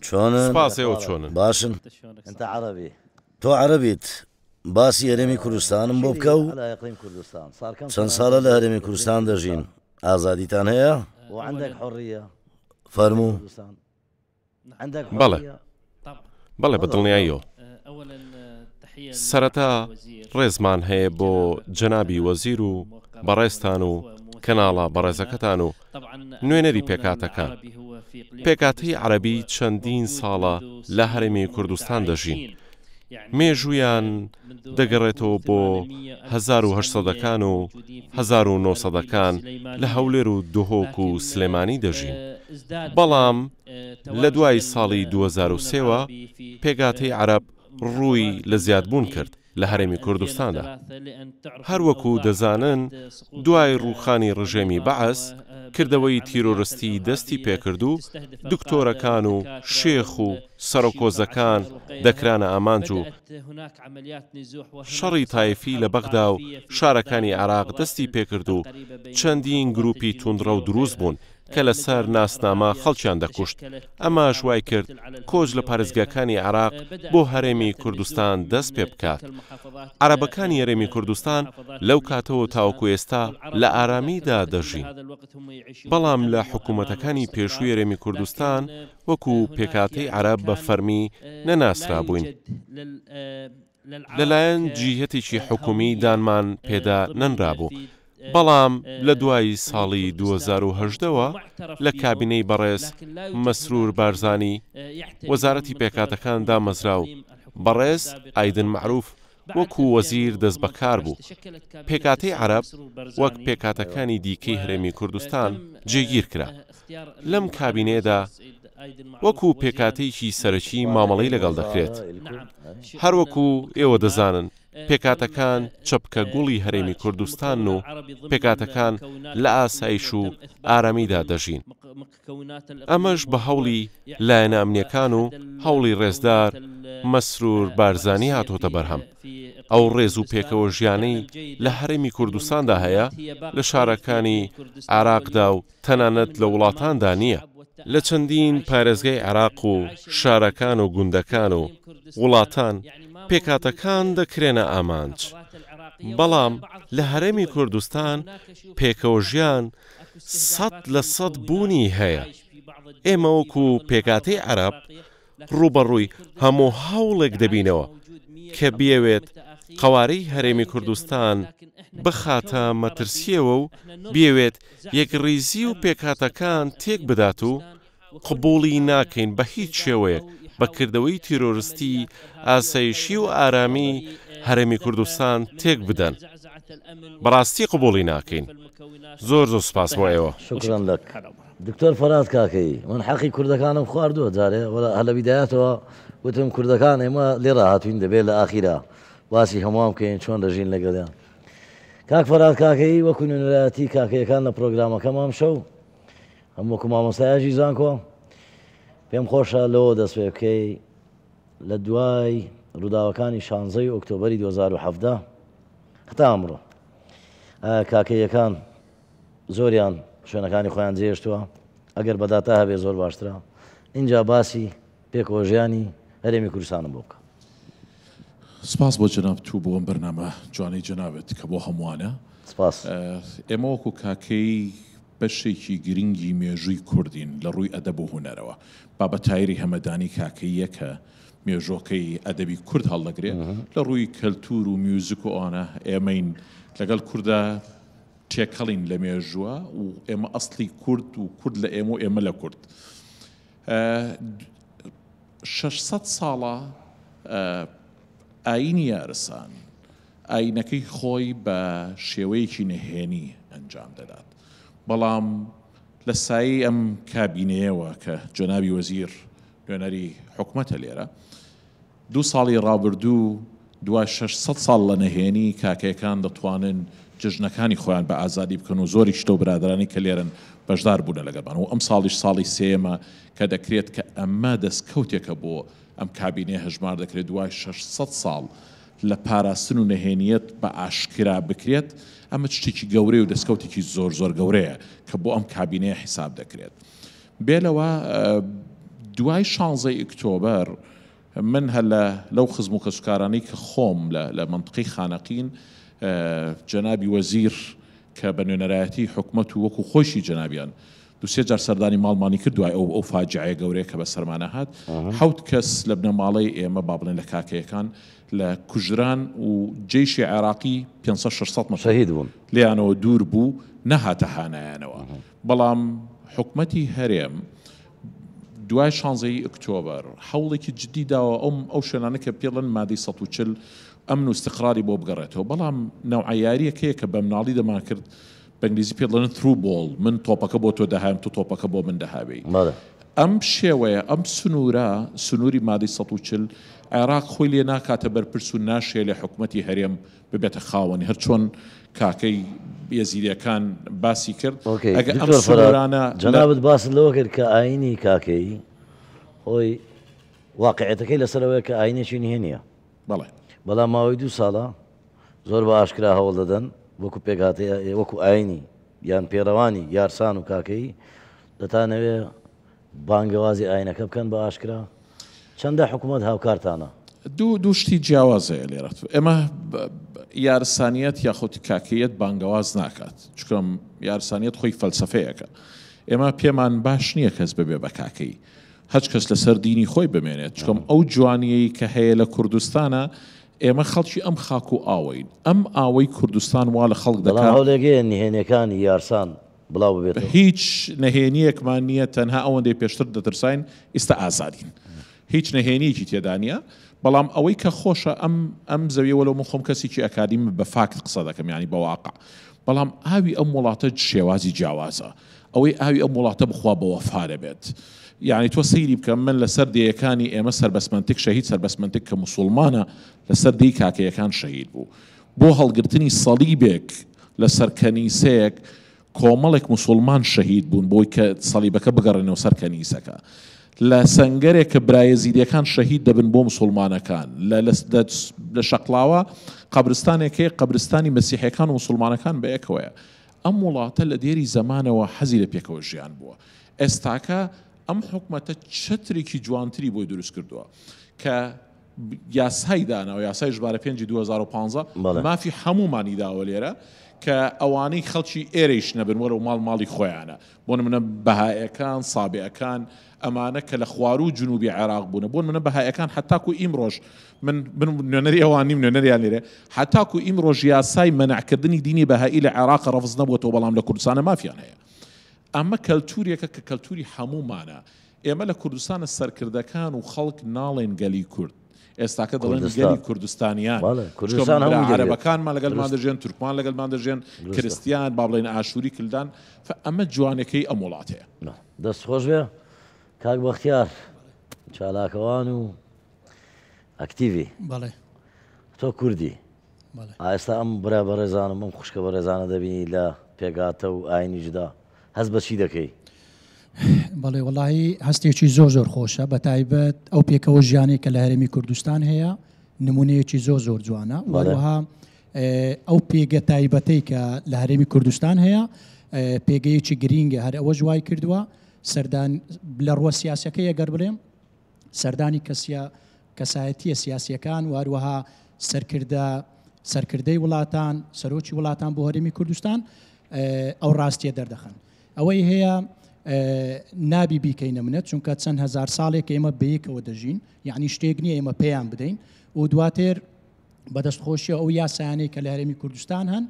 چۆنن؟ سوپاس ئێوە چۆنن؟ باشن. تۆ عەرەبیت باسی هەرێمی کوردستانم بۆ بکە و چەند ساڵە لە هەرێمی کوردستان دەژین ئازادیتان هەیە؟ فەرموو. بەڵێ بەڵێ بە دڵنیاییەوە. سەرەتا ڕێزمان هەیە بۆ جەنابی وەزیر و بەڕێزتان و کەناڵە بەڕێزەکەتان و نوێنەری پێکهاتەکان. پێکهاتەی عەرەبی چەندین ساڵە لە هەرێمی کوردستان دەژین. مێژوویان دەگەڕێتەوە بۆ 1800 ەکان و 1900 ەکان لە هەولێر و دهۆک و سلێمانی دەژین. بەڵام لە دوای ساڵی 2003 وە پێکهاتەی عەرەب ڕووی لە زیادبوون کرد لە هەرێمی کوردستاندا. هەروەکو دەزانن دوای ڕووخانی ڕژێمی بەعس کردەوەی تیرۆرستی دەستی پێکرد و دکتۆرەکان و شێخ و سەرۆکۆزەکان دەکرانە ئامانج و شەڕی تایفی لە بەغدا و شارەکانی عێراق دەستی پێکرد و چەندین گروپی توندڕەو دروست بوون کە لەسەر ناسنامە خەڵکیان دەکوشت، ئەمەش وایکرد کۆچ لە پارێزگاکانی عێراق بۆ هەرێمی کوردستان دەست پێبکات. عەرەبەکانی هەرێمی کوردستان لەو کاتەوە تاوەکو ئێستا لە ئارامیدا دەژین، بەڵام لە حکومەتەکانی پێشووی هەرێمی کوردستان وەکو پێکهاتەی عەرەب بە فەرمی نەناسرابووین. لەلایەن جیهەتێکی حکومی دانمان پێدا نەنرابوو. بەڵام لە دوای ساڵی 2018 وە لە کابینەی بەڕێز مەسرور بارزانی وەزارەتی پێکهاتەکان دامەزرا و بەڕێز ئایدن مەعروف وەکو وەزیر دەستبەکار بوو، پێکهاتەی عەرەب وەک پێکهاتەکانی دیکەی هەرێمی کوردستان جێگیر کرا. لەم کابینەیەدا وەکو پێکهاتەیەکی سەرەکی مامەڵەی لەگەڵ دەکرێت. هەروەکو ئێوە دەزانن پێکهاتەکان چەپکە گوڵی هەرێمی کوردستانن و پێکهاتەکان لە ئاسایش و ئارامیدا دەژین. ئەمەش بە هەوڵی لایەنە ئەمنییەکان و هەوڵی ڕێزدار مەسرور بارزانی هاتۆتە بەرهەم. ئەو ڕێز و پێکەوەژیانەی لە هەرێمی کوردستاندا هەیە لە شارەکانی عێراقدا و تەنانەت لە وڵاتاندا نییە. لە چەندین پارێزگای عێراق و شارەکان و گوندەکان و وڵاتان پێکهاتەکان دەکرێنە ئامانج، بەڵام لە هەرێمی کوردستان پێکەوەژیان 100% بوونی هەیە. ئێمە وەکو پێکهاتەی عەرەب ڕووبەڕووی هەموو هەوڵێک دەبینەوە کە بیەوێت قەوارەی هەرێمی کوردستان بخاتە مەترسییەوە و بیەوێت یەکڕیزی و پێکهاتەکان تێک بدات و قبوڵی ناکەین بە هیچ شێوەیەک بە کردەوەی تیرۆرستی ئاسایشی و ئارامی هەرێمی کوردستان تێک بدەن. بەڕاستی قبوڵی ناکەین. زۆر زۆر سوپاس بۆ ئێوە. شکرا لک. دکتۆر فەرهاد کاکەیی من حەقی کوردەکانم خواردووە جارێ وەلا هەر لە بیدایەتەوە وتم کوردەکان ئێمە لێرە هاتوین دەبێت لە ئاخیرا باسی هەمووان بکەین چۆن دەژین لەگەڵیان کاک فەرهاد کاکەیی وەکو نوێنەرایەتی کاکەیەکان لە پرۆگرامەکەم ئەمشەو هەم وەکو مامۆستایەکی زانکۆ پێم خۆشە لەوە دەست پێ بکەی لە دوای ڕووداوەکانی شانزەی ئۆکتۆبەری 2017 هەتا ئەمڕۆ کاکەیەکان زۆریان شوێنەکانی خۆیان جێهێشتووە، ئەگەر بە داتا هەبێ زۆر باشترە، ئینجا باسی پێکەوەژیانی هەرێمی کوردستانم بۆ بکە. سپاس بۆ جەنابت و بۆ ئەم بەرنامە جوانەی جەنابت کە بۆ هەمووانە. سپاس. ئێمە وەکو کاکەیی بەشێکی گرنگی مێژووی کوردین لە ڕووی ئەدەب و هونەرەوە. بابە تایری هەمەدانی کاکەییە کە مێژۆکەی ئەدەبی کورد هەڵدەگرێ. لە ڕووی کەلتوور و میوزک و ئەوانە ئێمەین لەگەڵ کوردا تێکەڵین لە مێژووە و ئێمە ئەسڵی کورد و کورد لە ئێمە و ئێمە لە کورد. 600 ساڵە ئایینی یارسان ئایینەکەی خۆی بە شێوەیەکی نهێنی ئەنجام دەدات. بەڵام لە سایەی ئەم کابینەیەوە کە جەنابی وەزیر نوێنەری حکومەتە لێرە، دوو ساڵی ڕابردوو دوای 600 ساڵ لە نەهێنی، کاکەیەکان دەتوانن جەژنەکانی خۆیان بە ئازادی بکەن و زۆریش لەو برادەرانەی کە لێرەن بەشدار بوونە لەگەڵمان و ئەمساڵیش ساڵی سێیەمە کە دەکرێت کە ئەمە دەستکەوتێکە بۆ ئەم کابینەیە هەژمار دەکرێت دوای 600 ساڵ لە پاراستن و نەهێنییەت بە ئاشکرا بکرێت ئەمە شتێکی گەورەیە و دەستکەوتێکی زۆر زۆر گەورەیە کە بۆ ئەم کابینەیە حیساب دەکرێت. بێ لەوە دوای شانزەی ئکتۆبەر من هەر لە لەو خزم و کەسوکارانەی کە خۆم لە لە مەنتقەی خانەقین جەنابی وەزیر کە بە نوێنەرایەتی حکومەت و وەکو خۆیشی جەنابیان دوو سێ جار سەردانی ماڵمانی کرد دوای ئەو ئەو فاجعەیە گەورەیە کە بەسەرمانە هات حەوت کەس لە بنەماڵەی ئێمە با بڵێن لە کاکەیەکان لە کوژران و جەیشی عێراقی 500 600 مەتر شەهید بوون لێیانەوە دوور بوو نەهاتە هانایانەوە بەڵام حکومەتی هەرێم دوای شانزەی ئۆکتۆبەر هەوڵێکی جدی داوە ئەو ئەو شوێنانە کە پێڵن مادەی 140 ئەمن و استقراری بۆ بگەڕێتەوە بەڵام نەوعە یاریەکەیە کە بە مناڵی دەمان کرد بە ئینگلیزی پێ دەڵێن through ball من تۆپەکە بۆ تۆ دەهاوێم تۆ تۆپەکە بۆ من دەهاوێی ئەم شێوەیە ئەم سنوورە سنووری مادەی 140 عێراق خۆی لێ ناکاتە بەرپرس و ناشێلێ حکومەتی هەرێم ببێتە خاوەنی هەر چۆن کاکەی یەزیدیەکان باسی کرد ئۆکەی ئەگە ئەم دکتۆر فەرهاد سنوورانە لە جەنابت باست لەوە کرد کە ئایینی کاکەیی خۆی واقعیەتەکەی لەسەر ئەوەیە کە ئایینێکی نهێنییە بەڵێ. بەڵام ماوەی دوو ساڵە زۆر بە ئاشکرا هەوڵ دەدەن وەکو پێکهاتەی وەکو ئایینی یان پێڕەوانی یارسان و کاکەیی دەتانەوێ بانگەوازی ئاینەکە بکەن بە ئاشکرا؟ چەندە حکومەت هاوکارتانە؟ دوو دوو شتی جیاواز هەیە لێرە. ئێمە یارسانیەت یاخود کاکەیەت بانگەواز ناکات، چونکە یارسانیەت خۆی فەلسەفەیەکە. ئێمە پێمان باش نییە کەس ببێ بە کاکەیی. هەچ کەس لەسەر دینی خۆی بمێنێت، چونکە ئەو جوانییەی کە هەیە لە کوردستانا ئێمە خەڵکی ئەم خاک و ئاوەین. ئەم ئاوەی کوردستان وا لە خەڵک بەڵام دەکا. هەولێک هەیە نهێنیەکانی یارسان بڵاو ببێتەوە؟ هیچ نهێنییەکمان نییە، تەنها ئەوەندەی پێشتر دەترساین، ئیستا ئازادین. هیچ نهێنییەکی تێدا نییە. بەڵام ئەوەی کە خۆشە ئەم ئەم زەویە وەلەو من خۆم کەسێکی ئەکادیمم بە فاکت قسە دەکەم یانی بە واقع. بەڵام ئاوی ئەم وڵاتە شێوازی جیاوازە. ئەوەی ئاوی ئەم وڵاتە بخوا بە وەفا دەبێت. یانی تۆ سەیری بکە من لەسەر دێیەکانی ئێمە سەربەست مەنتک شەهید سەربەست مەنتک کە موسوڵمانە لەسەر دێی کاکەیەکان شەهید بوو. بۆ هەڵگرتنی سەڵیبێک لەسەر کەنیسەیەک کۆمەڵێک موسوڵمان شەهید بوون بۆی کە سەڵیبەکە بگەڕێنەوە سەر کەنیسەکە. لە سەنگەرێک کە برا یەزیدیەکان شەهید دەبن بۆ موسوڵمانەکان. لە لە شەقڵاوە قەبرستانێک هەیە قەبرستانی مەسیحیەکان و موسوڵمانەکان بەیەکەوەیە. ئەم وڵاتە لە دێری زەمانەوە حەزی لە پێکەوە ژیان بووە. ئێستاکە ئەم حکومەتە چەترێکی جوانتری بۆی دروست کردووە کە یاسای داناوە، یاسای ژمارە پێنجی 2015 مافی هەموومانی داوە لێرە کە ئەوانەی خەڵکی ئێرەیش نەبن وەرەو ماڵ ماڵی خۆیانە بۆ نمونە بەهایەکان سابئەکان ئەمانە کە لە خواروو جنوبی عێراق بوونە بۆ نمونە بەهایەکان حتاکو ئیمڕۆژ من من نوێنەری ئەوان نیم نوێنەریان لێرە حتاکو ئیمڕۆژ یاسای مەنعکردنی دینی بەهایی لە عێراق ڕەفز نەبووەتەوە بەڵام لە کوردستانە مافیان هەیە ئەمە کەلتورێکە کە کەلتوری هەموومانە ئێمە لە کوردستانە سەرکردەکان و خەڵک ناڵێن گەلی کورد ئێستاکە دەڵێن گەلی کوردستانیان کوردستان عەرەبەکانمان لەگەڵمان دەژێن تورکمان لەگەڵمان دەژێن کریستیان با بڵێن ئاشووری کلدان ئەمە جوانەکەی ئەم وڵاتەیە. دەست خۆش بێ کاک بەختیار چالاکەوان و ئەکتیڤی. بەڵێ. تۆ کوردی. بەڵێ. ئێستا ئەم برا بەڕێزانم ئەم خوشکە بەڕێزانە دەبینی لە پێکهاتە و ئاینی جودا هەست بە چی دەکەی؟ بەڵێ وەڵاهی هەستێکی زۆر زۆر خۆشە بە تایبەت ئەو پێکەوە ژیانەی کە لە هەرێمی کوردستان هەیە نمونەیەکی زۆر زۆر جوانە وەروەها ئەو پێگە تایبەتەی کە لە هەرێمی کوردستان هەیە پێگەیەکی گرینگە هەر ئەوەش وای کردووە سەردان لە ڕووە سیاسەکەی ئەگەر بڵێم سەردانی کەسیە کەسایەتیە سیاسیەکان و هەروەها سەرکردە سەرکردەی وڵاتان سەرۆکی وڵاتان بۆ هەرێمی کوردستان ئەو ڕاستیە دەردەخەن ئەوەی هەیە نابی بیکەینە منەت چونکە چەند هەزار ساڵێک ئێمە بەیەکەوە دەژین یعنی شتێک نییە ئێمە پێیان بدەین و دواتر بەدەستخۆشیەوە ئەو یاسایانەی کە لە هەرێمی کوردستان هەن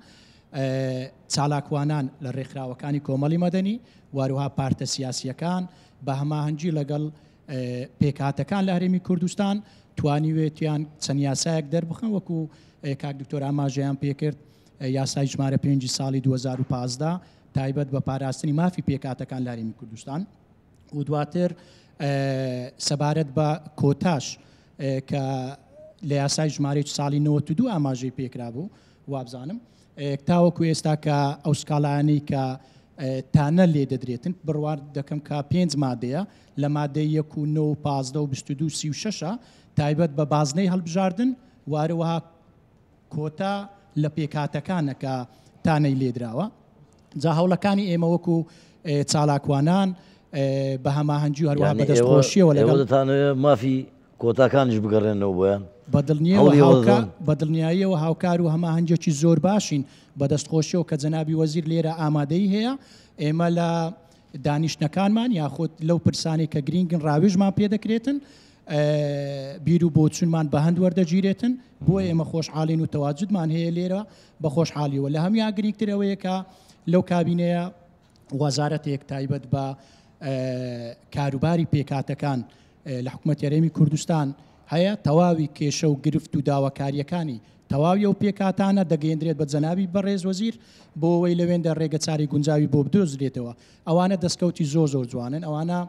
چالاکوانان لە ڕێکخراوەکانی کۆمەڵی مەدەنی واروها پارتە سیاسیەکان بە هەماهەنگی لەگەڵ پێکهاتەکان لە هەرێمی کوردستان توانیوێتیان چەند یاسایەک دەربخەن وەکو کاک دکتۆر ئاماژەیان پێکرد یاسای ژمارە پێنجی ساڵی 2015 تایبەت بە پاراستنی مافی پێکهاتەکان لە هەرێمی کوردستان و دواتر سەبارەت بە کۆتاش کە لە یاسای ژمارەی ساڵی 92 ئاماژەی پێکرابوو وابزانم تاوەکو ئێستا کە ئەو سکاڵایانەی کە تانە لێ دەدرێتن بڕوار دەکەم کە پێنج مادەیە لە مادەی یەک و نۆ و 15 و 22 36 تایبەت بە بازنەی هەڵبژاردن وارەوەها کۆتا لە پێکهاتەکانە کە تانەی لێدراوە. جا هەوڵەکانی ئێمە وەکو چالاکوانان بە هەماهەنگی و هەروەها یانی بە دەستخۆشیەوە ئێوە لەگەڵ دەتانەوێت مافی کۆتاکانیش بگەڕێننەوە بۆیان؟ بە دڵنیەوە هەوڵی ئەوە هاوکا دەدەن؟ بە دڵنیاییەوە هاوکار و هەماهەنگیەکی زۆر باشین بە دەستخۆشیەوە کە جەنابی وەزیر لێرە ئامادەیی هەیە ئێمە لە دانیشتنەکانمان یاخود لەو پرسانەی کە گرینگن ڕاوێژمان پێ دەکرێتن بیر و بۆچونمان بە هەند وەردەگیرێتن بۆ ئێمە خۆشحاڵین و تەواجدمان هەیە لێرە بە خۆشحاڵیەوە لە هەموان گرنگتر ئەوەیە کە لەو کابینەیە وەزارەتێک تایبەت بە کاروباری پێکهاتەکان لە حکوومەت هەرێمی کوردستان هەیە تەواوی کێشە و گرفت و داواکاریەکانی تەواوی ئەو پێکهاتانە دەگەیەندرێت بە جەنابی بەڕێز وەزیر بۆ ئەوەی لەوێندە ڕێگەچارەی گونجاوی بۆ بدۆزرێتەوە ئەوانە دەستکەوتی زۆر زۆر جوانن ئەوانە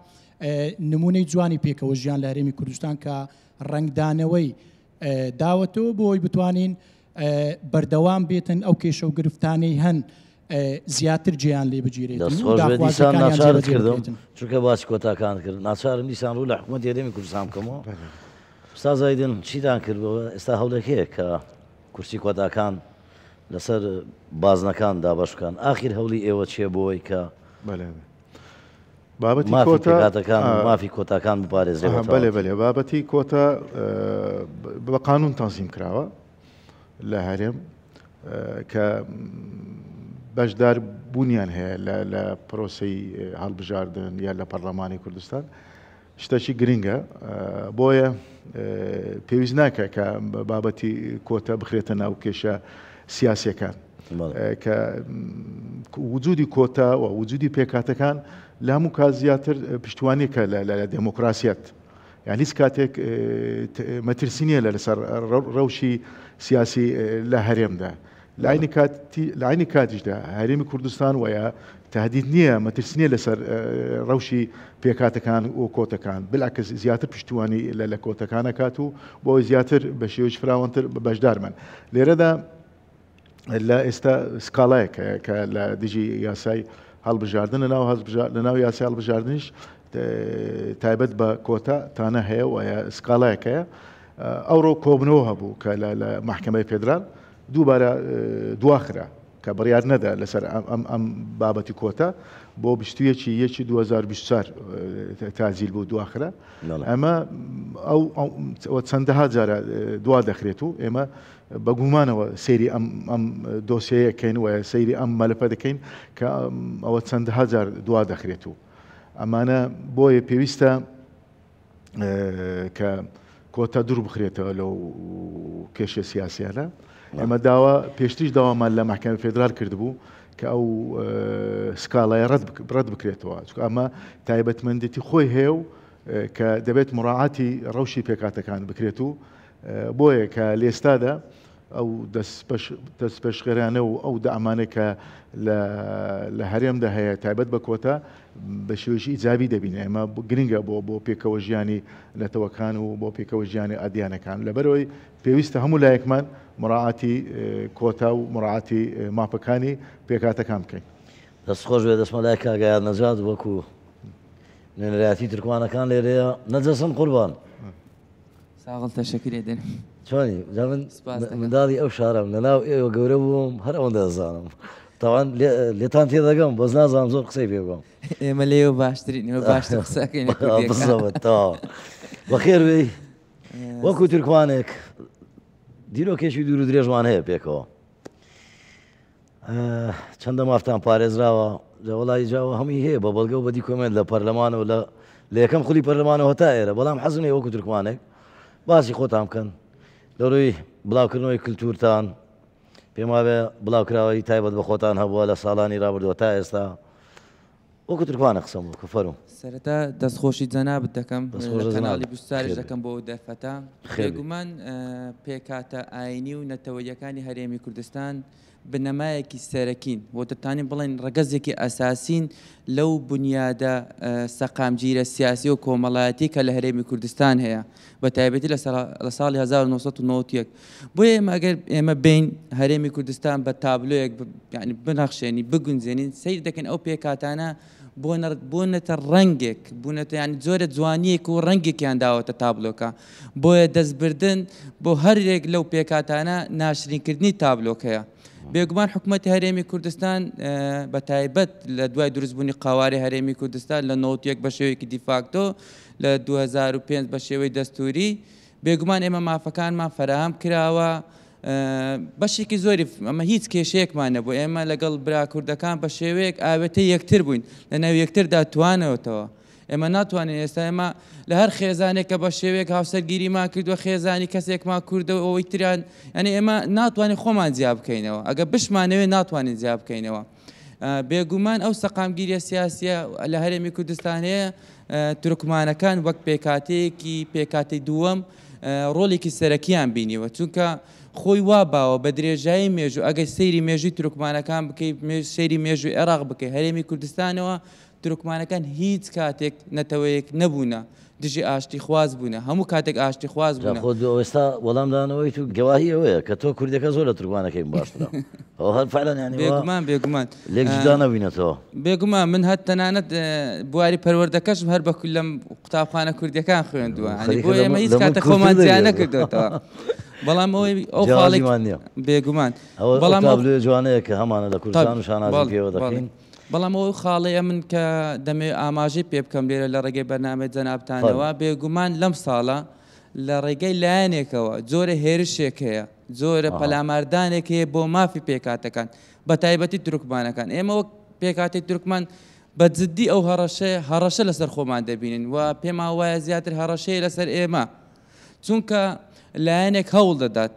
نمونەی جوانی پێکەوە ژیان لە هەرێمی کوردستان کە ڕەنگدانەوەی داوەتەوە بۆ ئەوەی بتوانین بەردەوام بێتن ئەو کێشە و گرفتانەی هەن زیاتر جێیان لێ بگیرێتن دەست و خۆش بێ دیسان داخوازیەکانیان ناچارت جێبەجێ کردم بکرێتن. چونکە باسی کۆتاکانت کرد ناچارم دیسان ڕوو لە حکومەتی هەرێمی کوردستان بکەمەوە ئوستاز ئایدن چیتان کرد بۆ ئێستا هەوڵێک هەیە کە کورسی کۆتاکان لەسەر بازنەکان دابەش بکەن ئاخیر هەوڵی ئێوە چیە بۆ ئەوەی کە بەلێ بابەتی مافی کۆتا پێکهاتەکان و مافی کۆتاکان بپارێزرێ بە بەلێ تەواوەتی؟ بەلێ بابەتی کۆتا بە قانون تەنزیم کراوە لە هەرێم کە بەشدار بوونیان هەیە لە پرۆسەی هەڵبژاردن یا لە پەرلەمانی کوردستان. شتەکی گرنگە بۆیە پێویست ناکە کە بابەتی کۆتە بخرێتە ناو کێشە سیاسەکان کە وجودی کۆتا و وجودی پێکاتەکان لە هەموو کات زیاتر پشتوانیەکە لە دێمۆکراسیەت یان هیچ کاتێک مەترسی نییە لە لەسەر ڕەوشی سیاسی لە هەرێمدا لە عەینی کاتی لە عەینی کاتیشدا هەرێمی کوردستان وەیا تهدید نییە مەترسی نییە لەسەر ڕەوشی پێکهاتەکان و کۆتەکان بالعکس زیاتر پشتیوانی لە لە کۆتەکان ئەکات و بۆ ئەوەی زیاتر بە شێوەیەکی فراوانتر بەشدار بن لێرەدا لە ئێستا سکاڵایەک هەیە کە لە دژی یاسای هەڵبژاردن لە ناو لە ناو یاسای هەڵبژاردنیش تایبەت بە کۆتا تانە هەیە و سکاڵایەک هەیە ئەوڕۆ کۆبنەوە هەبوو کە لە مەحکەمەی فێدرال دووبارە دواخرا کە بڕیار نەدا لەسەر ئەم ئەم بابەتی کۆتا بۆ 21 یەکی 2024 تاجیل بوو دواخرا ئەمە ئەو چەندەها جارە دوا دەخرێت و ئێمە بە گومانەوە سەیری ئەم ئەم دۆسیەیە کەین و سەیری ئەم مەلەفە دەکەین کە ئەوە چەندەها جار دوا دەخرێت و ئەمانە بۆیە پێویستە کە کۆتا دوور بخرێتەوە لەو کێشە سیاسیانە ئێمە داوا پێشتریش داوامان لە مەحکەمە فێدرال کردبوو کە ئەو سکاڵایە ڕەت بکرێتەوە چونکە ئەمە تایبەتمەندێتی خۆی هەیە و کە دەبێت مراعاتی ڕەوشی پێکاتەکان بکرێت و بۆیە کە لێستادا ئەو دەستپێشخەرانە و ئەو دەعمانەی کە لە هەرێمدا هەیە تایبەت بە کۆتا بە شێوەیەکی ئیجابی دەبینین. ئێمە گرنگە بۆ بۆ پێکەوە ژیانی نەتەوەکان و بۆ پێکەوە ژیانی ئەدیانەکان. لەبەرئەوەی پێویستە هەموو لایەکمان مراعاتی کۆتا و مراعاتی مافەکانی پێکهاتەکان بکەین. دەست خۆش بێ دەچمە لای کاک ئەیاد نەجات وەکو نوێنەرایەتی تورکمانەکان لێرەیە نەجەسم قوربان. ساغڵ تەشەکر ederim. چۆنی جا من سپاس دەکەم. منداڵی ئەو شارەم لەناو ئێوە گەورە بووم هەر ئەوەندە دەزانم تاوان لێتان تێدەگەم بەس نازانم زۆر قسەی پێ بکەم. ئێمە لێوە باشترین ئێمە باشتر قسە ئەکەین لە کوردیەکان. بزەبت تەواو بەخێر بێی وەکو تورکمانێک دیرۆکێکی دوور و درێژمان هەیە پێکەوە. چەندە مافتان پارێزراوە جا وەڵی جاوە هەمووی هەیە بە بەڵگە و بە دیکۆمێنت لە پەرلەمان و لە لە یەکەم خولی پەرلەمانەوە هەتا ئێرە بەڵام حەزم لێ وەکو تورکمانێک باسی خۆتان بکەن لە ڕووی بڵاوکردنەوەی کللتورتان پێم وابێ بڵاوکراوەی تایبەت بە خۆتان هەبووە لە ساڵانی رابردووە تا ئێستا وەکو تورکمانە قسەم بکە فەرموو. سەرەتا دەستخۆشی جەنابت دەکەم دەست خۆش لە جەنابت. کەناڵی 24 خێر دەکەم بۆ ئەو دەرفەتە. خێر بێ. بێگومان پێکهاتە ئایینی و نەتەوەییەکانی هەرێمی کوردستان بنەمایەکی سەرەکین و دەتوانین بڵێین ڕەگەزێکی ئەساسین لەو بونیادە سەقامگیرە سیاسی و کۆمەڵایەتی کە لە هەرێمی کوردستان هەیە بە تایبەتی لە ساڵی 1991 بۆیە ئێمە ئەگەر ئێمە بین هەرێمی کوردستان بە تابلۆیەک یعنی بنەخشێنی بگونجێنین سەیر دەکەن ئەو پێکهاتانە بۆنەتە ڕەنگێک بوونەتە یعنی جۆرە جوانیەک و ڕەنگێکیان داوەتە تابلۆکە بۆیە دەستبردن بۆ هەرێک لەو پێکهاتانە ناشرینکردنی تابلۆکەیە. بێگومان حکوومەتی هەرێمی کوردستان بە تایبەت لە دوای دروستبوونی قەوارەی هەرێمی کوردستان لە 91 بە شێوەیەکی دیفاکتۆ لە 2005 بە شێوەی دەستوری بێگومان ئێمە مافەکانمان فەراهەم کراوە بەشێکی زۆری ئەمە هیچ کێشەیەکمان نەبوو ئێمە لەگەڵ برا کوردەکان بە شێوەیەک ئاوێتەی یەکتر بووین لە ناو یەکتردا توانەوەتەوە ئێمە ناتوانین ئێستا ئێمە لە هەر خێزانێک کە بە شێوەیەک هاوسەرگیریمان کردووە خێزانی کەسێکمان کوردە و ئەوەی تریان یعنی ئێمە ناتوانین خۆمان جیا بکەینەوە ئەگە بشمانەوێ ناتوانین جیا بکەینەوە بێگومان ئەو سەقامگیریە سیاسیە لە هەرێمی کوردستان هەیە تورکمانەکان وەک پێکهاتەیەکی پێکهاتەی دووەم ڕۆڵێکی سەرەکیان بینیوە چونکە خۆی وا باوە بە درێژایی مێژوو ئەگەر سەیری مێژووی تورکمانەکان بکەی سەیری مێژووی عێراق بکەی هەرێمی کوردستانەوە تورکمانەکان هیچ کاتێک نەتەوەیەک نەبوونە دژی ئاشتی خواز بوونە هەموو کاتێک ئاشتی خواز جا بوونە. خۆ دو ئێستا وەڵام دانەوەی تو گەواهی ئەوەیە کە تۆ کوردەکە زۆر لە تورکمانەکەی باشترە ئەوە هەر فعلا یانی وا بێگومان بێگومان لێک جودا نەبووینەتەوە. بێگومان من هەر تەنانەت بواری پەروەردەکەشم هەر بە لەم قوتابخانە کوردیەکان خوێندووە یانی خەریکە بۆ لە ئێمە من هیچ لە من کاتێک کوردتر خۆمان جیا دەبێت. نەکردۆتەوە بەڵام ئەوەی ئەو خاڵێک جیاوازیمان نییە. بێگومان ئەوە ئەو بەڵام ئەو تابلۆیە جوانەیە کە هەمانە لە طب کوردستان و شانازی بەڵێ پێوە بەڵێ دەکەین. بەڵام ئەو خاڵەیە من کە دەمەوێت ئاماژەی پێ بکەم لێرە لە ڕێگەی بەرنامەی جەنابتانەوە، فەرموو. بێگومان لەم ساڵە لە ڕێگەی لایەنێکەوە جۆرە هێرشێک هەیە، جۆرە ئەها. پەلاماردانێک هەیە بۆ مافی پێکهاتەکان، بە تایبەتی تورکمانەکان. ئێمە وەک پێکهاتەی تورکمان بە جدی ئەو هەڕەشەیە هەڕەشە لەسەر خۆمان دەبینین و پێمان وایە زیاتر هەڕەشەیە لەسەر ئێمە چونکە لایەنێک هەوڵ دەدات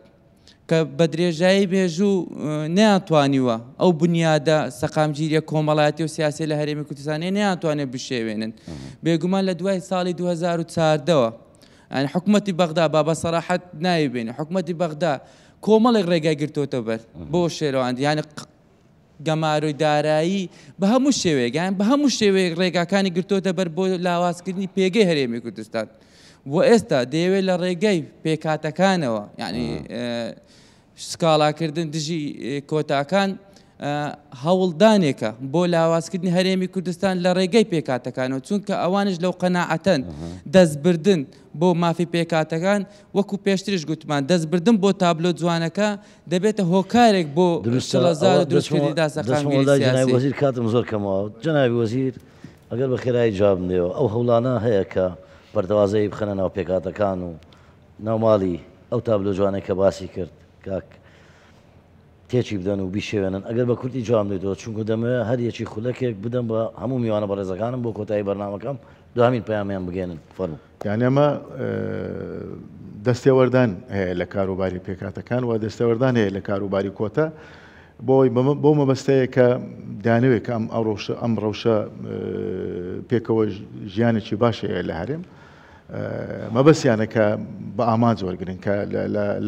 کە بە درێژایی مێژوو نەیانتوانیوە ئەو بنیادە سەقامگیریە کۆمەڵایەتی و سیاسی لە هەرێمی کوردستانی نەیانتوانێت بشێوێنن بێگومان لە دوای ساڵی 2014ەوە یانی حکومەتی بەغدا با بە سەراحەت ناوی بێنین حکومەتی بەغدا کۆمەڵێک ڕێگای گرتۆتە بەر بۆ شێرواند یانی گەمارۆی دارایی بە هەموو شێوەیەک یان بە هەموو شێوەیەک ڕێگاکانی گرتۆتە بەر بۆ لاوازکردنی پێگەی هەرێمی کوردستان و ئێستا دەیەوێت لە ڕێگەی پێکهاتەکانەوە یعنی سکاڵاکردن دژی کۆتاکان هەوڵدانێکە بۆ لاوازکردنی هەرێمی کوردستان لە ڕێگەی پێکهاتەکانەوە، چونکە ئەوانیش لەو قەناعەتەن دەستبردن بۆ مافی پێکهاتەکان وەکو پێشتریش گوتمان دەستبردن بۆ تابلۆ جوانەکە دەبێتە هۆکارێک بۆ دروستە شڵەژان ئەوە و دەچمەوە دروستکردنی دەچمەوە ناسەقامگیری لای جەنابی سیاسی. وەزیر کاتم زۆر کەمەوە جەنابی وەزیر ئەگەر بە خێرایی جوابم دەیەوە ئەو هەوڵانە هەیە کە پەرتەوازەیی بخەنە ناو پێکهاتەکان و ناو ماڵی ئەو تابلۆ جوانەی کە باسی کرد کاک تێکی بدەن و بیشێوێنن ئەگەر بە کورتی جوابم دەیتەوە چونکو دەمەوێت هەر یەکی خولەکێک بدەم بە هەموو میوانە بەڕێزەکانم بۆ کۆتایی بەرنامەکەم دواهەمین پەیامیان بگەیەنن فەرموو. یانی ئەمە دەستێوەردان هەیە لە کاروباری پێکهاتەکان و دەستێوەردان هەیە لە کاروباری کۆتا بۆی بۆ مەبەستەیە کە دانەوێت کە ئەم ئەو ڕەوشە ئەم ڕەوشە پێکەوە ژیانێکی باش هەیە لە هەرێم مەبەستیانە کە بە ئامانج وەرگن کە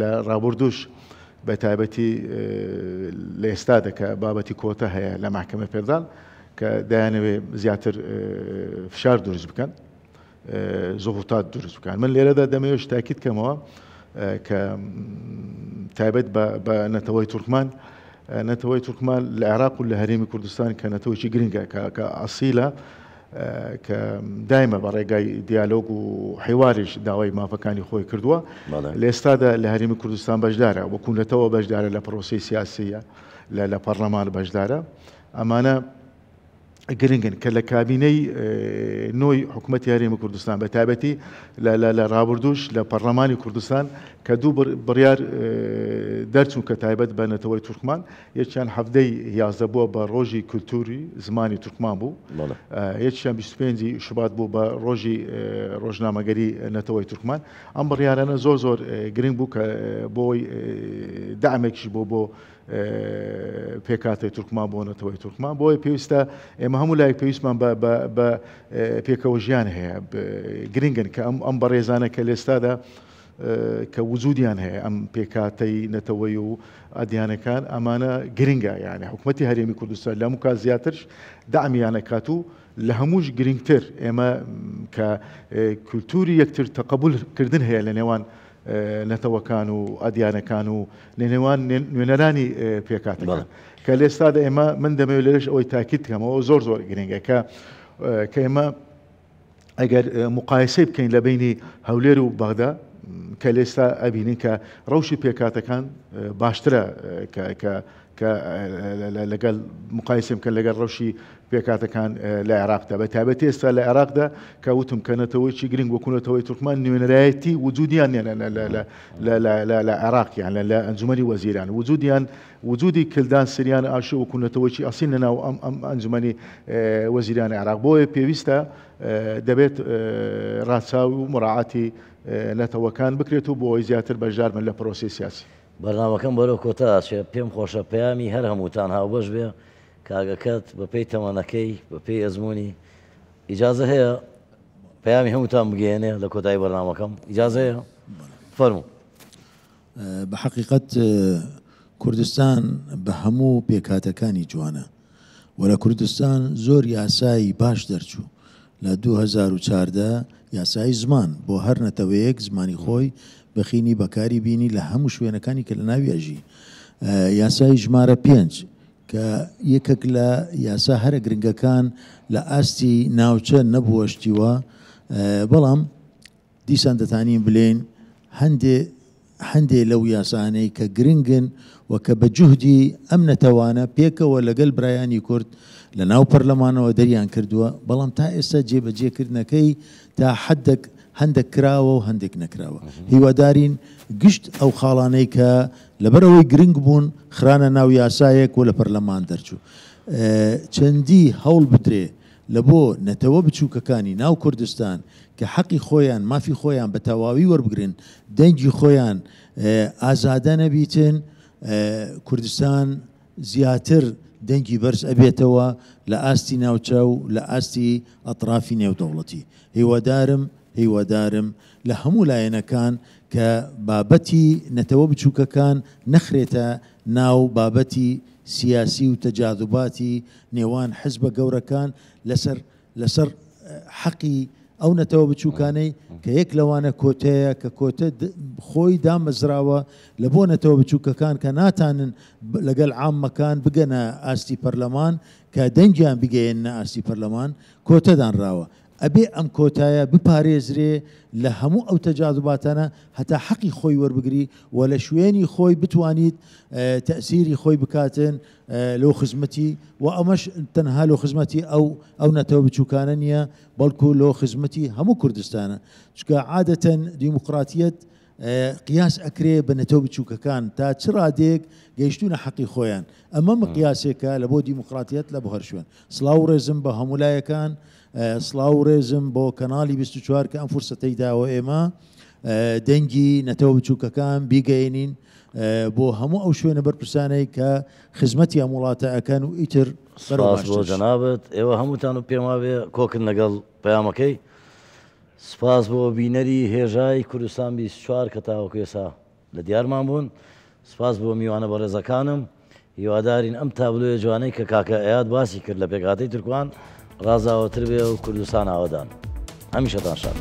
لە ڕابردوش بە تایبەتی لە ئێستادا کە بابەتی کۆتە هەیە لە مەحکەمە فێدرال کە دەیانەوێ زیاتر فشار دروست بکەن زغوتات دروست بکەن من لێرەدا دەمەوێت تاکید کەمەوە کە تایبەت بە نەتەوەی تورکمان نەتەوەی تورکمان لە عێراق و لە هەرێمی کوردستان کە نەتەوەیەکی گرنگە کە ئەسیلە کە دایمە بە ڕێگای دیالۆگ و حیواریش داوای مافەکانی خۆی کردووە لە ئێستادا لە هەرێمی کوردستان بەشدارە وەکو نەتەوە بەشدارە لە پرۆسەی سیاسیە لە پەرلەمان بەشدارە ئەمانە گرنگن کە لە کابینەی نۆی حکوومەتی هەرێمی کوردستان بە تایبەتی لە ڕابردووش لە پەرلەمانی کوردستان کە دوو بڕیار دەرچوون کە تایبەت بە نەتەوەی تورکمان یەکیان حەڤدەی 11 بووە بە ڕۆژی کولتوری زمانی تورکمان بوو یەکیان 25 شوبات بوو بە ڕۆژی ڕۆژنامەگەری نەتەوەی تورکمان ئەم بڕیارانە زۆر زۆر گرنگ بوو کە بۆی دامێکیش بۆ بۆ پێکهاتەی تورکمان بۆ نەتەوەی تورکمان بۆیە پێویستە ئێمە هەموو لایەک پێویستمان بە پێکەوە ژیان هەیە گرنگن کە ئەم ئەم بەڕێزانە کە لێستادا کە وجودیان هەیە ئەم پێکاتەی نەتەوەی و ئەدیانەکان ئەمانە گرنگە یعنی حکوومەتتی هەرێمی کوردستان لە هەموو کات زیاتر دامیانە کات و لە هەمووش گرنگتر ئێمە کە کولتوری یەکتر تەقبول کردن هەیە لە نێوان نەتەوەکان و ئەدیانەکان و لە نێوان نوێنەرانی پێکهاتەکان کە لە ئێستادا ئێمە من دەمەوێت لێرەش ئەوەی تاکید کەمەوە زۆر زۆر گرنگە کە کە ئێمە ئەگەر مقایسەی بکەین لە بینی هەولێر و بەغدا کە لێستا ئەبینین کە ڕەوشی پێکاتەکان باشترە کە کە لەگەل مقایسەی بکەن لەگەل ڕەوشی پێکهاتەکان لە عێراقدا بە تایبەتی ئێستا لە عێراقدا کە وتم کە نەتەوەیەکی گرنگ وەکو نەتەوەی تورکمان نوێنەرایەتی وجودیان نیە لە عێراق یان لە ئەنجومەنی وەزیران وجودیان وجودی کلدان سریان ئاشور وەکو نەتەوەیەکی ئەسیل لە ناو ئەم ئەم ئەنجومەنی وەزیران عێراق بۆیە پێویستە دەبێت ڕاچاو و مراعاتی نەتەوەکان بکرێت و بۆ ئەوەی زیاتر بەشدار بن لە پرۆسەی سیاسی. بەرنامەکەم بەرەو کۆتا ئەچێ پێم خۆشە پەیامی هەر هەمووتان هاوبەش بێ کاک ئەکەد بە پێی تەمەنەکەی بە پێی ئەزموونی ئیجازە هەیە پەیامی هەمووتان بگەیەنێ لە کۆتایی بەرنامەکەم ئیجازە هەیە فەرموو. بە حەقیقەت کوردستان بە هەموو پێکهاتەکانی جوانە و لە کوردستان زۆر یاسای باش دەرچوو لە 2014 یاسای زمان بۆ هەر نەتەوەیەک زمانی خۆی بخینی بەکاری بینی لە هەموو شوێنەکانی کە لە ناوی ئەژی یاسای ژمارە پێنج کە یەکێک لە یاسا هەرە گرنگەکان لە ئاستی ناوچە نەبووە شتیوە بەڵام دیسان دەتانین بلێین هەندێ هەندێ لەو یاسانەی کە گرنگن و کە بە جوهدی ئەم نەتەوانە پێکەوە لەگەل برایانی کورد لە ناو پەرلەمانەوە دەریان کردووە بەڵام تا ئێستا جێبەجێ کردنەکەی تا حەدەک هەندەک کراوە و هەندێک نەکراوە هیوادارین گشت ئەو خاڵانەی کە لەبەرئەوەی گرنگ بوون خرانە ناو یاسایەک و لە پەرلەمان دەرچوو چەندی هەوڵ بدرێ. لە بۆ نەتەوە بچووکەکانی ناو کوردستان کە حەقی خۆیان مافی خۆیان بە تەواوی وەربگرن دەنگی خۆیان ئازادە نەبیتن کوردستان زیاتر دەنگی بەرز ئەبێتەوە لە ئاستی ناوچە و لە ئاستی ئەترافی نێودەوڵەتی. هیوادارم هیوادارم لە هەموو لایەنەکان کە بابەتی نەتەوە بچووکەکان نەخرێتە ناو بابەتی سیاسی و تەجاذوباتی نێوان حزبە گەورەکان لەسەر لەسەر حەقی ئەو نەتەوە بچووکانەی کە یەک لەوانە کۆتەیە کە کۆتە خۆی دامەزراوە لە بۆ نەتەوە بچووکەکان کە ناتانن لەگەل عامەکان بگەنە ئاستی پەرلەمان کە دەنگیان بگەیەننە ئاستی پەرلەمان کۆتە دانراوە ئەبێ ئەم کۆتایە بپارێزرێ لە هەموو ئەو تەجاذوباتانە هەتا حەقی خۆی وەربگری و لە شوێنی خۆی بتوانیت تەئسیری خۆی بکاتن لۆ خزمەتی و ئەمەش تەنها لۆ خزمەتی ئەو ئەو نەتەوە بچووکانە نییە بەڵکو لۆ خزمەتی هەموو کوردستانە چونکە عادەتەن دیموکراتیەت قیاس ئەکرێ بە نەتەوە بچووکەکان تا چ ڕادەیەک گەیشتوونە حەقی خۆیان ئەمە مقیاسێکە لە بۆ دیموکراتیەت لە بۆ هەر شوێن سڵاو و ڕێزم بە هەموو لایەکان سڵاو و ڕێزم بۆ کەناڵی 24 کە ئەم فرسەتەی داوە ئێمە دەنگی نەتەوە بچووکەکان بیگەیەنین بۆ هەموو ئەو شوێنە بەرپرسانەی کە خزمەتی ئەم وڵاتە ئەکەن و ئیتر سپاس بۆ جەنابت ئێوە هەمووتان و پێم وابێ کۆکن لەگەڵ پەیامەکەی سپاس بۆ بینەری هێژای کوردستان 24 کە تاوەکو ئێسا لە دیارمان بوون سپاس بۆ میوانە بەڕێزەکانم هیوادارین ئەم تابلۆیە جوانەی کە کاکە ئەیاد باسی کرد لە پێکهاتەی تورکمان ڕازاوەتر بێ و کوردستان ئاوەدان. هەمیشەتان شاد.